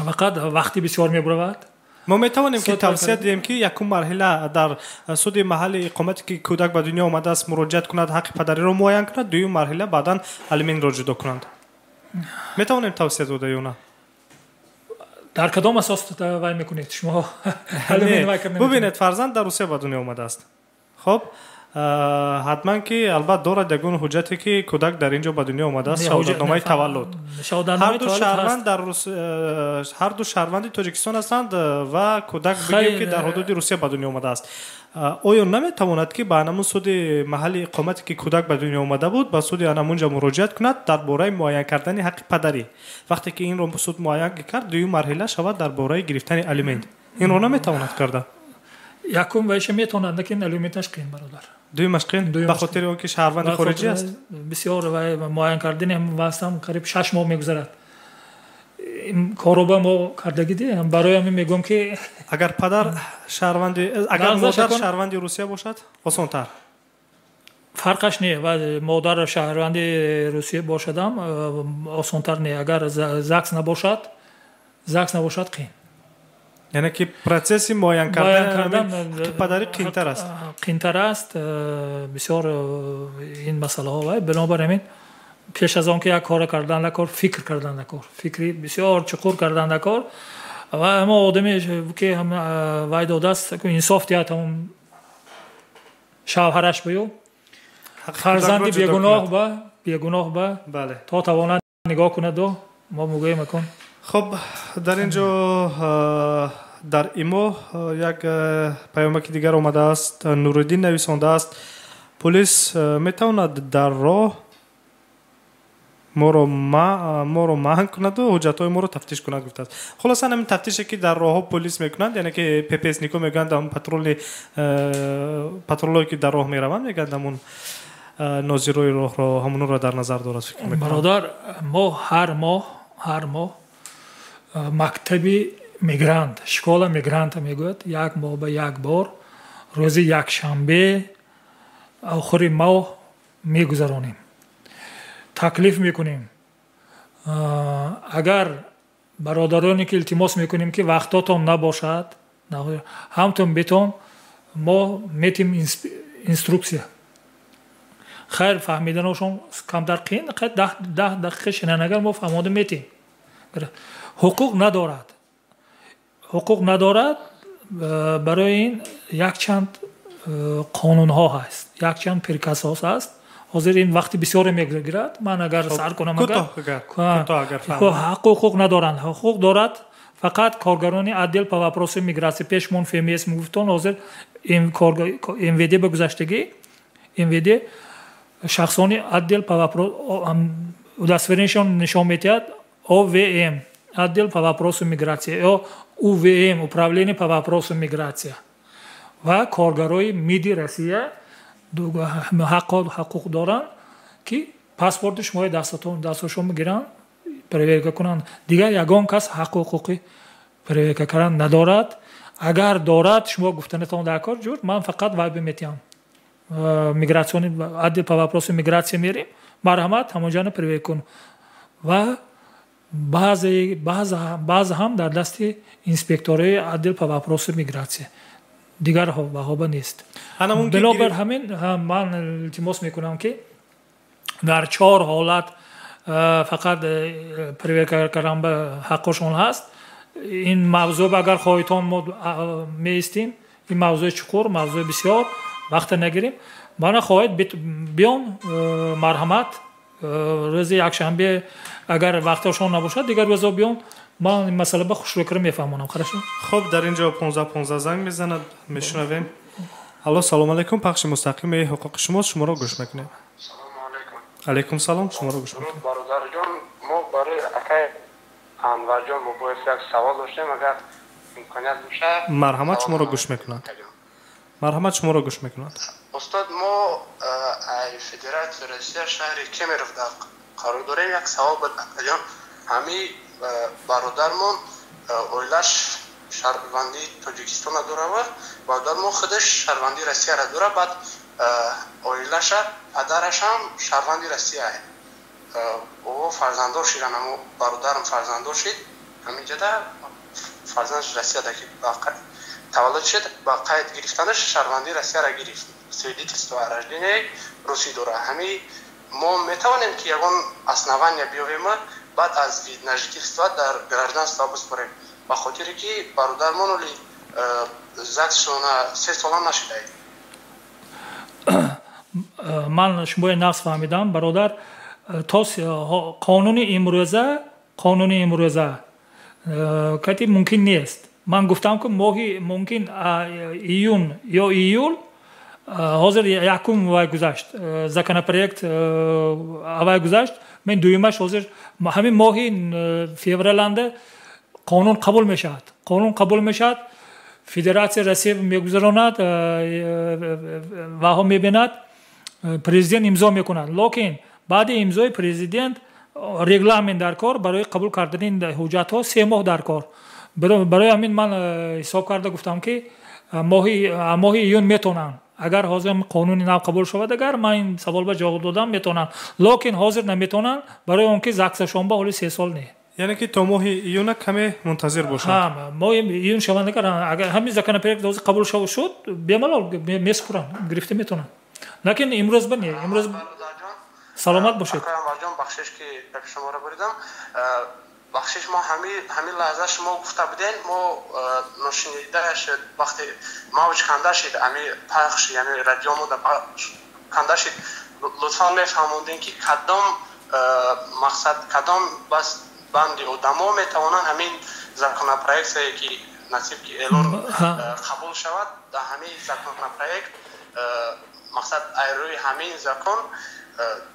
Speaker 2: фақат вақти бисёр мебуравад.
Speaker 1: Мо метавонем ки тавсия диҳем, ки якум марҳила дар суди маҳалли иқомате ки кӯдак ба дунё омадааст муроҷиат кунад, ҳаққи падариро муайян кунад, дуюм марҳила баъдан алиментро ҷудо кунанд. Метавонем тавсия дода ё на?
Speaker 2: Дар кадом асос вай мекунед шумо?
Speaker 1: Бубинед, фарзанд дар Русия ба дунё омадааст. Хоб, Ҳатман ки албатта дорад ягон ҳуҷҷате, ки кӯдак дар ин ҷо ба дунё омадааст, шаҳодатномаи таваллуд. Ҳарду шаҳрванд дар ҳарду шаҳрванди Тоҷикистон ҳастанд ва кӯдак бигӯем, ки дар ҳудуди Русия ба дунё омадааст. Оё наметавонад, ки ба анамун суди маҳалли иқомате, ки кӯдак ба дунё омада буд, ба суди анамунҷа муроҷиат кунад дар бораи муайян кардани ҳаққи падарӣ? Вақте ки инро суд муайян кард, дуюм марҳила шавад дар бораи гирифтани алимент. Инро наметавонад карда?
Speaker 2: Якум вайша метавонад, лекин алименташ қиин, бародар.
Speaker 1: Дуюмаш қиин, ба хотири он ки шаҳрванди хориҷӣ аст.
Speaker 2: Бисёр вай муайян кардани вастам қариб 6 моҳ мегузарад. Короба мо кардагиди, барои ҳамин мегӯям, ки
Speaker 1: Агар падар шаҳрванди, агар модар шаҳрванди Русия бошад, осонтар.
Speaker 2: Фарқаш не, ва модар шаҳрванди Русия бошадам, осонтар не. Агар ЗАГС набошад, қиин.
Speaker 1: Яъне ки процесси муайян кардан падарӣ қиинтар аст.
Speaker 2: Қиинтар аст бисёр ин масъалаҳо. Вай бинобар ҳамин, пеш аз он ки як кора кардан накор, фикр кардан накор, фикри бисёр чуқур кардан накор. Ва ҳама одаме, ки вай додааст, инсоф диҳад ҳамон шавҳараш баю фарзанди бегуноҳ ба то тавонад нигоҳ кунаду мо мегӯем акун.
Speaker 1: Хуб, дар ин ҷо дар имо як паёмаки дигар омадааст. Нуриддин нависондааст: полис метавонад дар роҳ моро манъ кунаду ҳуҷҷатҳои моро тафтиш кунад, гуфтааст. Хулоса, ҳамин тафтише, ки дар роҳҳо полис мекунанд, яъне ки ППСник о мегӯянд, ҳамн патруле, патрулое ки дар роҳ мераванд, мегӯянд, ҳамун нозирои роҳро, ҳамонро дар назар дорад, фикр мекунам.
Speaker 2: Бародар, мо ҳар моҳ мактаби мигрант, школа мигранта мегӯяд, як моҳ ба як бор рӯзи якшанбе охири моҳ мегузаронем. Таклиф мекунем, агар бародароне ки илтимос мекунем, ки вақтотон набошад, ҳамтон битон, мо метим инструкция. Хайр, фаҳмиданашон камтар қиин, 10 дақиқа шинан, агар мо фаҳмода метим. Ҳуқуқ надорад, ҳуқуқ надорад. Барои ин якчанд қонунҳо ҳаст, якчанд приказ ҳо ҳаст. Ҳозир ин вақти бисёре мегирад, ман агар сар кунам. Ҳаққу ҳуқуқ надоранд. Ҳуқуқ дорад фақат коргарони отдел по вопросу миграция. Пешмон ФМС мегуфтон, ҳозир МВД ба гузаштагӣ. МВД шахсони отдел по вопрос удостоверение шон нишон медиҳад ОВМ, отдел по вопросу миграция, ё УВМ, управление по вопросу миграция, ва коргарои МИДи Россия ҳуқуқ доранд, ки паспорти шумои дастошон бигиранд, проверка кунанд. Дигар ягон кас ҳаққу ҳуқуқи проверка кардан надорад. Агар дорад, шумо гуфтанатон дар кор ҷур, ман фақат вай биметиҳам, миграционный отдел по вопросу миграция мерим, марҳамат, ҳамонҷана проверка кун. Ва баъзе ҳам дар дасти инспекторои отдел по вопросу миграция, дигар ваҳоба нест. Бинобар ҳамин ман илтимос мекунам, ки дар чор ҳолат фақат проверка кардан ба ҳаққошон ҳаст. Ин мавзӯъ, агар хоҳитон, мо меистем. Ин мавзӯи чуқур, мавзӯи бисёр, вақта нагирем. Мана хоҳед, биён, марҳамат, рӯзи якшанбе. Агар вақташон набошад, дигар рӯзо биён, ман ин масъала ба хушрӯкара мефаҳмонам. Хорошо.
Speaker 1: Хуб, дар ин ҷо 15 15 занг мезанад, мешунавем. Алло, салому алайкум, пахши мустақими ҳуқуқи шумост, шуморо гӯш мекунем. Алайкум салом, шуморо гӯш мекунем.
Speaker 4: Бародарҷон, мо барои акай Анварҷон Бобоев як савол доштем, агар имконият бошад.
Speaker 1: Марҳамат, шуморо гӯш мекунад, марҳамат, шуморо гӯш мекунад.
Speaker 4: Устод, мо ай Федератсияи Россия, шаҳри Кемеров дар қарор дорем. Як савол буд, акаҷон. Ҳами бародармон оилаш шаҳрвандии Тоҷикистона дорава, бародармон худаш шаҳрвандии Россияра дора, баъд оилаша, падарашам шаҳрванди Россия. О фарзанддор шидан, амо бародарам фарзанддор шид ҳаминҷода, фарзандаш Россияда ки таваллуд шид, ба қайд гирифтанаш шаҳрвандии Россияра гирифт, свидетельство о рождении русӣ дора. Ҳами мо метавонем, ки ягон основания биёвем, баъд аз вид на жительство дар гражданство биспорем, ба хотире ки бародармон оли ЗАГСшона 3 сола нашидаед?
Speaker 2: Ман шумои нақс фаҳмидам, бародар. То қонуни имрӯза кати мумкин нест. Ман гуфтам, ки моҳи мумкин июн ё июл. Ҳозир якум вай гузашт, законопроект аввай гузашт, мен дуюмаш ҳозир ҳамин моҳи февраланда қонун қабул мешавад. Қонун қабул мешавад, Федератсияи Россия мегузаронад, ваҳо мебинад, президент имзо мекунад. Лекин баъди имзои президент регламент дар кор, барои қабул кардани ҳуҷҷатҳо 3 моҳ дар кор. Барои ҳамин ман ҳисоб карда гуфтам, ки моҳи июн метавонанд, агар ҳозир қонуни нав қабул шавад. Агар ман ин савол ба ҷавоб додам, метавонанд, лекин ҳозир наметавонанд, барои он ки ЗАГСашон ба ҳоли 3 сол не.
Speaker 1: Яъне ки то моҳи июна каме мунтазир бошанд.
Speaker 2: Моҳи июн шаванд, агар ҳамин законопроект ҳозир қабул шуд, бемалол месупуранд, гирифта метавонанд, лекин имрӯз ба не, имрӯз. Саломат бошед.
Speaker 4: Анварҷон, бахшиш, ки гапи шуморо буридам, бахшиш. Мо ҳамин лаҳза шумо гуфта будем, мо ношунида шуд, вақте мавҷ канда шид, ҳами пахш, яъне радиомо канда шид. Лутфан мефаҳмондем, ки кадом мақсад, кадом бас банди одамо метавонанд ҳамин законопроектае, ки насиб ки эълон қабул шавад, дар ҳамин законопроект мақсад айрӯи ҳамин закон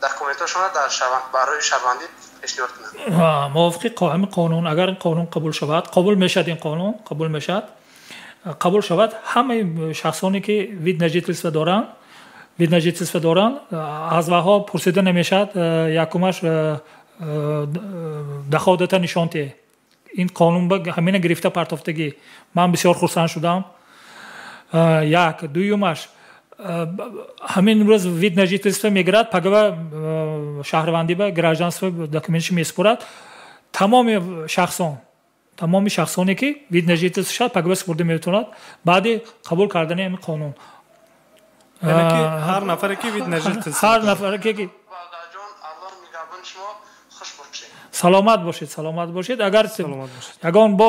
Speaker 4: документҳошонро барои шаҳрвандӣ пешниҳод кунанд?
Speaker 2: Мувофиқи ҳамин қонун, агар ин қонун қабул шавад, қабул мешавад, ин қонун қабул мешавад, қабул шавад, ҳамаи шахсоне, ки вид на жительство доранд, вид на жительство доранд, аз ваҳо пурсида намешавад. Якумаш, доходата нишон тиҳ. Ин қонун ҳамина гирифта партофтагӣ, ман бисёр хурсанд шудам. Як дуюмаш, ҳамин рӯз вид на жительство мегирад, пагава шаҳрвандӣ ба гражданство документши месупорад. Тамоми шахсоне, ки вид на жительство шавад, пагава супурда метавонад баъди қабул кардани ҳамин қонун.
Speaker 1: Ҳар нафаре, ки вид на жительство.
Speaker 2: Ҳар нафаре ки. Саломат бошед, саломат бошед. Агар ягон бо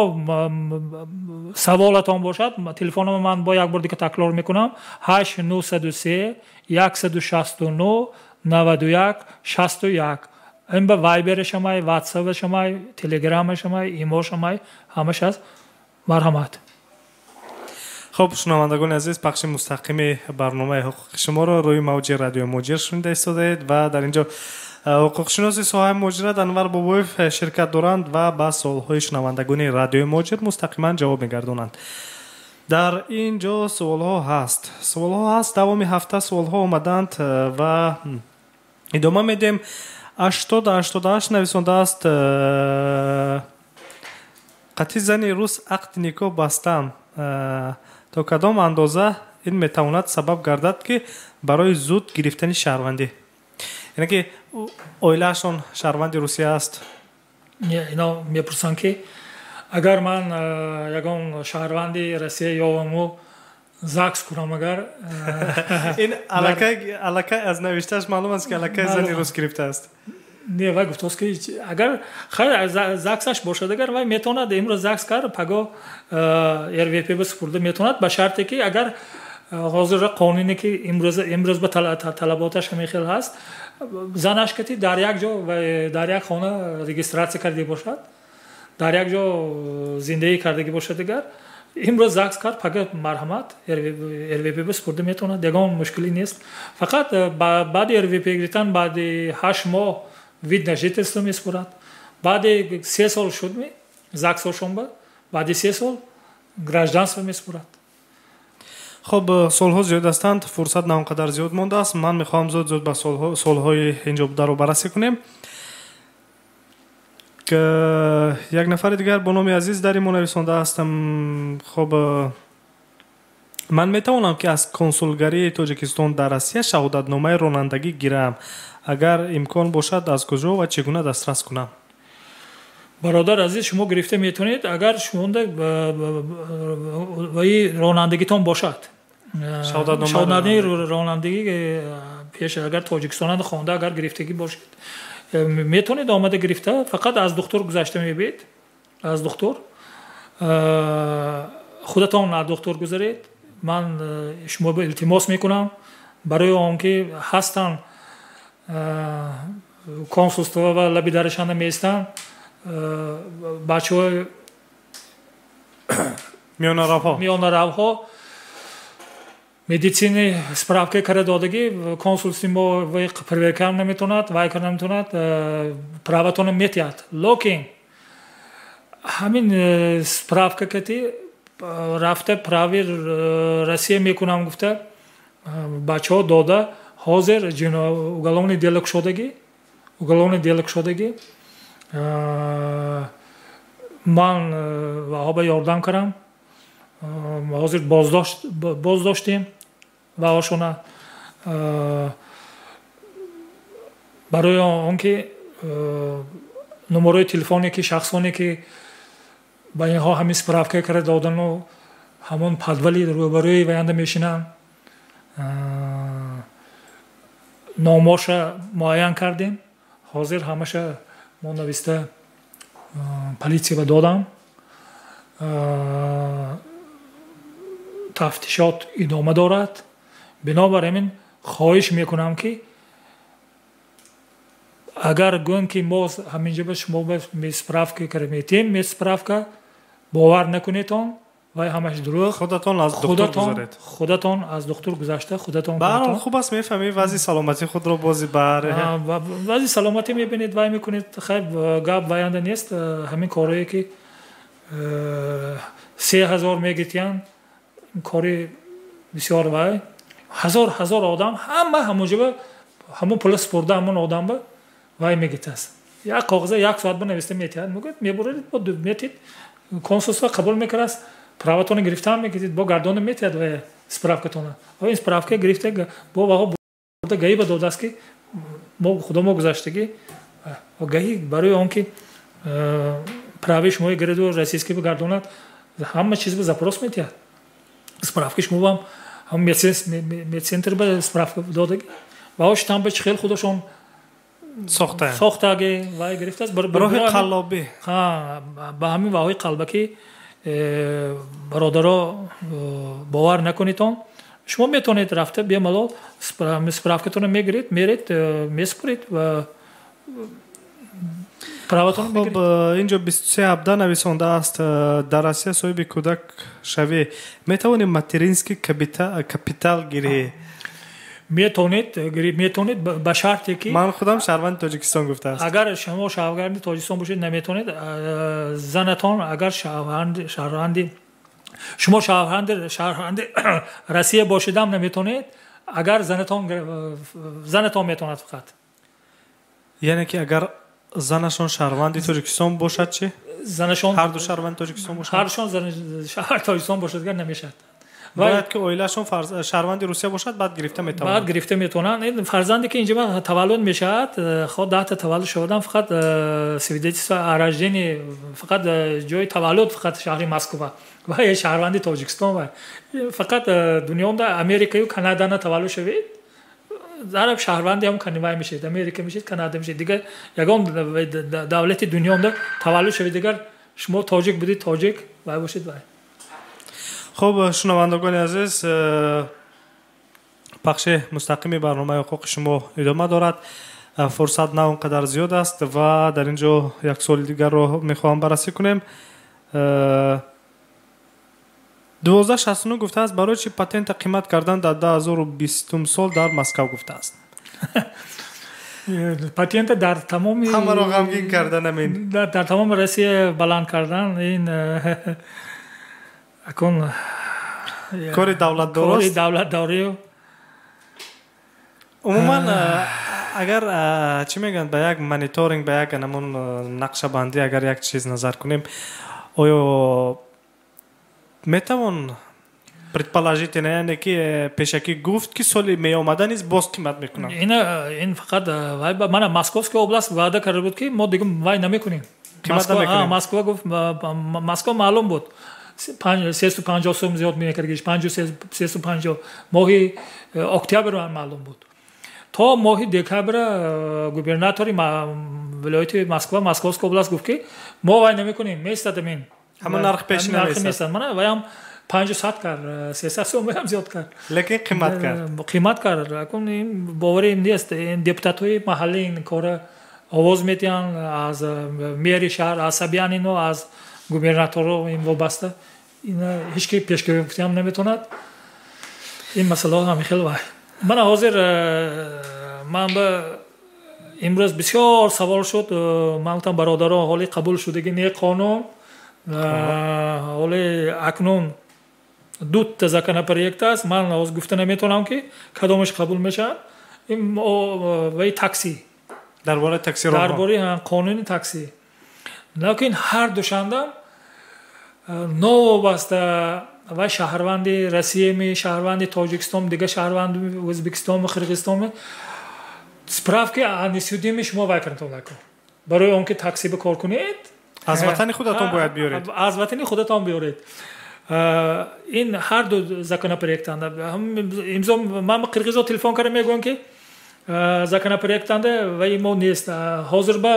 Speaker 2: саволатон бошад, телефономо ман бо як бор дига такрор мекунам: 8 903 169 91 61. Ин ба Вайберашамай, Ватсапашамай, Телеграмашамай, Имошамай, ҳамаш аст. Марҳамат.
Speaker 1: Хуб, шунавандагони азиз, пахши мустақими барномаи ҳуқуқи шуморо рӯи мавҷи Радиои Муҳоҷир шунида истодаед ва дар ин ҷо ҳуқуқшиноси соҳаи муҳоҷират Анвар Бобоев ширкат доранд ва ба суолҳои шунавандагони Радиои Муҳоҷир мустақиман ҷавоб мегардонанд. Дар ин ҷо суолҳо ҳаст, суолҳо ҳаст, давоми ҳафта суолҳо омаданд ва идома медиҳем. 8088 нависондааст: «Қати зани рус ақди никоҳ бастам, то кадом андоза ин метавонад сабаб гардад, ки барои зуд гирифтани шаҳрвандӣ?» Яъне ки оилаашон шаҳрванди Русия аст.
Speaker 2: Ино мепурсанд, ки агар ман ягон шаҳрванди Россия ёваму ЗАГС кунам, агар
Speaker 1: Ин аллакай аз навиштааш маълум аст, ки аллакай зани рус гирифтааст.
Speaker 2: Не, вай гуфтааст, ки агар хайр ЗАГСаш бошад, агар вай метавонад имрӯз ЗАГС кард, паго РВП ба супурда метавонад, ба шарте ки агар ҳозир қонуне, ки имрӯз ба талаботаш ҳамин хел ҳаст, занаш кати дар як ҷо, дар як хона регистрация карда бошад, дар як ҷо зиндагӣ кардагӣ бошад, дигар имрӯз ЗАГС кард, пага марҳамат, РВП ба супурда метавонад, ягон мушкилӣ нест. Фақат баъди РВП гирифтан баъди 8 моҳ вид на жительство месупорад. Баъди 3 сол шудми ЗАГСошонба, баъди 3 сол гражданство месупорад.
Speaker 1: Хуб, суолҳо зиёд ҳастанд, фурсат на он қадар зиёд мондааст. Ман мехоҳам зуд зуд ба суолҳои инҷо бударо баррасӣ кунем. Як нафари дигар бо номи Азиз дар имо нависондааст: «Хуб, ман метавонам, ки аз консулгарии Тоҷикистон дар Россия шаҳодатномаи ронандагӣ гирам? Агар имкон бошад, аз куҷо ва чӣ гуна дастрас кунам?»
Speaker 2: Бародар азиз, шумо гирифта метавонед, агар шумонда ваи ронандагитон бошад, шаҳодатномаи ронандагӣ пеш агар Тоҷикистонанда хонда, агар гирифтагӣ бошед, метавонед омада гирифта. Фақат аз духтур гузашта мебиед, аз духтур худатон аз духтур гузаред. Ман шумо илтимос мекунам. Барои он ки ҳастанд консулство ва лаби дарашанда меистанд бачаҳои миёнаравҳо медицини справка карда додагӣ, консулстви мо вай проверка наметавонад, вай карда наметавонад, праватона метиҳад. Лекин ҳамин справка кати рафта прави Россия мекунам гуфта бачаҳо дода, ҳозир уголовный дело кушодагӣ, уголовный дело кушодагӣ. Ман ваҳоба ёрдам кардам, ҳозир боздоштем ваҳошона, барои он ки номерои телефоне ки шахсоне ки ба инҳо ҳамин справка карда додану ҳамон подвали рӯбарӯи ваянда мешинанд, номоша муайян кардем. Ҳозир ҳамаша мо нависта полисия ба додам. Тафтишот идома дорад. Бинобар ҳамин хоҳиш мекунам ки агар гӯем ки мо ҳаминҷо ба шумо справка карда метиҳем, медсправка бовар накунедон, вай ҳамаш дурӯғ.
Speaker 1: Худатон аз духтур гузаред.
Speaker 2: Худатон аз духтур гузашта, худатон.
Speaker 1: Ба ҳар ҳол хуб аст, мефаҳмӣ вазъи саломатии худро бози бар.
Speaker 2: Вазъи саломатӣ мебинед, вай мекунед, хайр гап ваянда нест. Ҳамин корое ки 3000 мегиртиянд, кори бисёр вай. Ҳазор одам ҳама ҳамонҷо ҳамон пула супурда ҳамон одам ба вай мегиртааст. Як коғаза як соат бинависта метиҳад, мегӯяд мебуред, метид, консулство қабул мекардааст, праватона гирифтаам мегиртид, бо гардона метиҳад вай справкатона. Ва ин справка гирифта бо ваҳо бурда гаиба додааст ки мо худо мо гузаштагӣ гаи барои он ки прави шумо гиреду российский бигардонад, ҳама чиз ба запрос метиҳад. Справки шумо ҳам ҳам медцентр ба справка додагӣ. Ва ош там ба хел худашон сохтаги вай гирифтааст.
Speaker 1: Роҳи қаллобӣ.
Speaker 2: Ба ҳамин ваҳои қалбакӣ бародаро бовар накунедон. Шумо метавонед рафта бемалол справкатонро мегиред, меред, месупоред ва праватонро мегиред.
Speaker 1: Хуб, инҷо 2317 нависондааст: дар Россия соҳиби кӯдак шавӣ, метавонӣ материнский капитал гирӣ?
Speaker 2: Метавонед, метавонед ба шарте ки
Speaker 1: ман худам шаҳрванди Тоҷикистон гуфтааст.
Speaker 2: Агар шумо шаҳрванди Тоҷикистон бошед, наметавонед. Занатон агар шаҳрванди шумо шаҳрванди Россия бошедам наметавонед. Агар занатон метавонад фақат.
Speaker 1: Яъне ки агар занашон шаҳрванди Тоҷикистон бошад чӣ?
Speaker 2: Занашон
Speaker 1: ҳар ду шаҳрванди Тоҷикистон бошад?
Speaker 2: Ҳардушон шаҳр Тоҷикистон бошад, агар намешавад.
Speaker 1: Бояд ки оилаашон шаҳрванди Русия бошад, баъд гирифта метавонанд.
Speaker 2: Баъд гирифта метавонанд. Фарзанде ки инҷо таваллуд мешавад, хо 10 таваллуд шудам, фақат свидетельство о рождении, фақат ҷои таваллуд фақат шаҳри Москва ва шаҳрванди Тоҷикистон ва фақат дунёнда Америкаю Канадана таваллуд шавед, зараб шаҳрванди ҳам канивай мешавед, Америка мешавед, Канада мешавед, дигар ягон давлати дунёнда таваллуд шавед, дигар шумо тоҷик будед, тоҷик вай бошед вай.
Speaker 1: Хуб, шунавандагони азиз, пахши мустақими барномаи ҳуқуқи шумо идома дорад. Фурсат на он қадар зиёд аст ва дар ин ҷо як суоли дигарро мехоҳам баррасӣ кунем. 1269 гуфтааст: барои чӣ патента қимат кардан дар 2020 сол дар Москав гуфтааст?
Speaker 2: Патента дар тамоми
Speaker 1: ҳамаро ғамгин кардан, амин
Speaker 2: дар тамоми Россия баланд кардан ин акун
Speaker 1: кори давлатдорост,
Speaker 2: кори давлатдорӣ.
Speaker 1: Умуман агар чӣ мегӯянд, ба як мониторинг, ба як ҳамон нақшабандӣ агар як чиз назар кунем, оё метавон предположительно, яъне ки пешакӣ гуфт ки соли меомада низ боз қимат мекунанд?
Speaker 2: Ин фақат вай мана Московская област ваъда карда буд ки мо дига вай намекунем. Москва гуфт, Москва маълум буд 350 сум зиёд мекардагиш, 350 моҳи октябр маълум буд. То моҳи декабр губернатори вилояти Москва, Московская област гуфт ки мо вай намекунем, местадам ин
Speaker 1: ҳамон нарх пеш
Speaker 2: наместад. Мана ваям 500 кард, 300 сомонам зиёд кард,
Speaker 1: лекин қимат кард,
Speaker 2: қимат кард. Акун ин боварӣ нест. Ин депутатҳои маҳаллӣ ин кора овоз медиҳанд, аз мери шаҳр, аз Собянино, аз губернаторо ин вобаста. Ин ҳеч ки пешгӯиам наметавонад. Ин масъалаҳо ҳамин хел вай. Мана ҳозир ман ба имрӯз бисёр савол шуд. Ман гуфтам, бародарон, ҳоли қабул шудагӣ не қонун, ҳоли акнун дута законопроект аст. Ман ҳозир гуфта наметавонам, ки кадомаш қабул мешавад. Ин ваи такси,
Speaker 1: дар бораи таксиронҳо,
Speaker 2: дар бораи қонуни такси. Лекин ҳар душанба новобаста ва шаҳрванди Россиями, шаҳрванди Тоҷикистон, дигар шаҳрванди Ӯзбекистону Қирғизистону, справки о несудимости шумо вай кардатон накун. Барои он ки такси ба кор кунед,
Speaker 1: аз ватани худатон бояд биёред,
Speaker 2: аз ватани худатон биёред. Ин ҳар ду законопроектанда имзо. Ман қирғизо телефон карда мегӯям, ки законопроектанда ваи мо нест. Ҳозир ба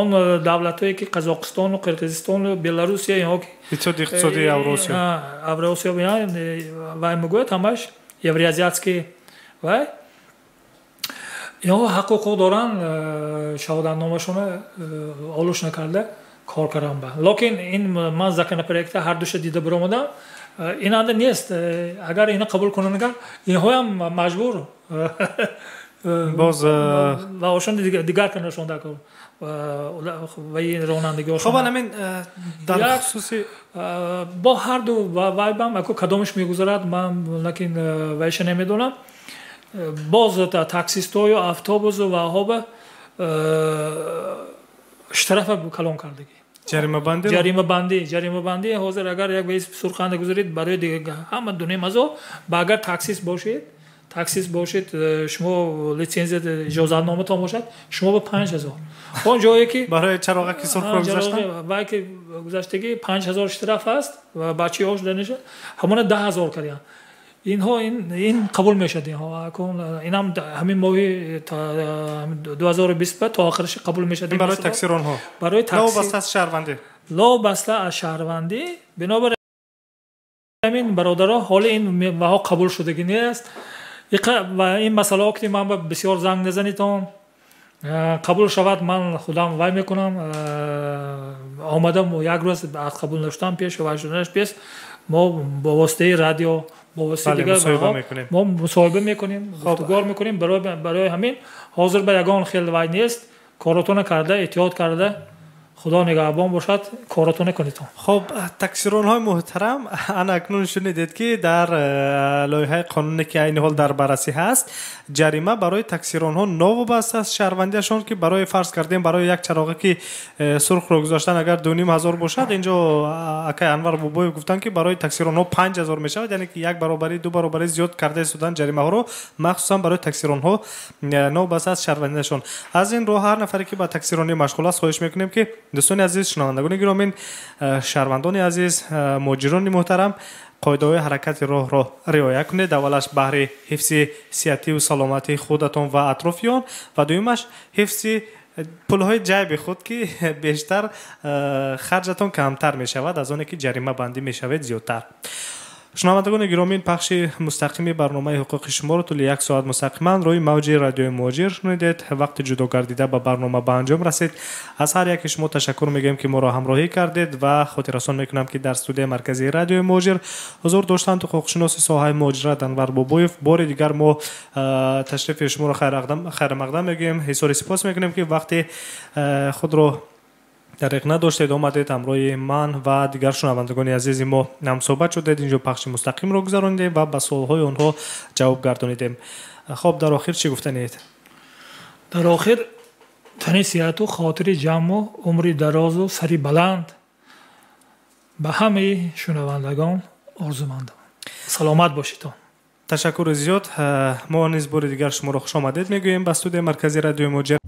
Speaker 2: он давлатҳое ки Қазоқистону Қирғизистону Беларусия, инҳо ки
Speaker 1: Иттиҳоди иқтисодии Авросиё,
Speaker 2: Авросиё вай мегӯяд, ҳамаш евроазиатский вай, инҳо ҳақ ҳуқуқ доранд шаҳодатномашона олуш накарда кор кардан ба. Лекин ин ман законопроекта ҳар душа дида биромадам, инанда нест. Агар ина қабул кунанд, инҳоям маҷбур
Speaker 1: боз
Speaker 2: ва ошон дигар канашон ваи ронандагиошон.
Speaker 1: Хоб, ҳамин дар хусуси
Speaker 2: бо ҳар ду вайбам аку кадомаш мегузарад, ман лекин вайша намедонам. Боз таксистою автобусу ваҳоба штрафа калон кардагӣ.
Speaker 1: Ҷаримабандӣ,
Speaker 2: ҷаримабандӣ, ҷаримабандӣ. Ҳозир агар як ваи сурханда гузаред, барои дига ҳама 2,5 ҳазор. Ба агар таксист бошед, шумо лицензия, иҷозатноматон бошад, шумо ба 5000. Он ҷое ки
Speaker 1: барои чароғаки сурхро гузаштан,
Speaker 2: вай ки гузаштагӣ, 5000 штраф аст ва бачаҳош даниша ҳамона 10 000 кардиянд. Инҳо ин қабул мешавад. Инҳо инам ҳамин моҳи 2020 то охираш қабул мешавад.
Speaker 1: Барои таксиронҳо,
Speaker 2: барои такси,
Speaker 1: новобаста аз шаҳрвандӣ,
Speaker 2: новобаста аз шаҳрвандӣ. Бинобар ҳамин, бародаро, ҳоли ин ваҳо қабул шудагӣ нест ва ин масъалаҳо ки ман бисёр занг назанитон. Қабул шавад, ман худам вай мекунам, омадам як рӯз аз қабул нашудан пеш, вай шуданаш пеш, мо бо воситаи радио, бо воситаи дигар мо мусоҳиба мекунем, гуфтугор мекунем. Барои ҳамин ҳозир ба ягон хел вай нест. Коротона карда, эҳтиёт карда, Худо нигаҳбон бошад, коротона кунедон.
Speaker 1: Хоб, таксиронҳои муҳтарам, ана акнун шунидед, ки дар лоиҳаи қонуне, ки айни ҳол дар баррасӣ ҳаст, ҷарима барои таксиронҳо новобаста аз шаҳрвандиашон, ки барои, фарз кардем, барои як чароға ки сурхро гузоштан агар 2,5 ҳазор бошад, инҷо акай Анвар Бобоев гуфтанд, ки барои таксиронҳо 5000 мешавад, яъне ки як баробарӣ, ду баробарӣ зиёд карда истодан ҷаримаҳоро, махсусан барои таксиронҳо, новобаста аз шаҳрвандиашон. Аз ин рӯ ҳар нафаре, ки ба таксиронӣ машғул аст, хоҳиш мекунем, ки дӯстони азиз, шунавандагони гиромин, шаҳрвандони азиз, муҳоҷирони муҳтарам, қоидаҳои ҳаракати роҳро риоя кунед. Аввалаш баҳри ҳифзи сиҳативу саломатии худатон ва атрофиён ва дуюмаш ҳифзи пулҳои ҷайби худ, ки бештар харҷатон камтар мешавад, аз оне ки ҷарима бандӣ мешавед зиёдтар. Шунавандагони гиромӣ, пахши мустақими барномаи ҳуқуқи шуморо тӯли як соат мустақиман рӯи мавҷи радиои Муҳоҷир шунидед. Вақти ҷудо гардида ба барнома ба анҷом расид. Аз ҳар яке шумо ташаккур мегӯем, ки моро ҳамроҳӣ кардед, ва хотиррасон мекунам, ки дар студияи марказии радиои Муҳоҷир ҳузур доштанд ҳуқуқшиноси соҳаи муҳоҷират Анвар Бобоев. Бори дигар мо ташрифи шуморо хайрмақдам мегӯем, изҳори сипос мекунем, ки вақти худро дариқ надоштед, омадед, ҳамроҳи ман ва дигар шунавандагони азизи мо ҳамсӯҳбат шудед, инҷо пахши мустақимро гузаронидем ва ба суолҳои онҳо ҷавоб гардонидем. Хоб, дар охир чӣ гуфтанед?
Speaker 2: Дар охир тани сиҳату хотири ҷамъу умри дарозу сари баланд ба ҳамаи шунавандагон орзумандам. Саломат бошедон.
Speaker 1: Ташаккури зиёд. Мо низ бори дигар шуморо хушомадед мегӯем ба студияи марказии радиои Муҳоҷир.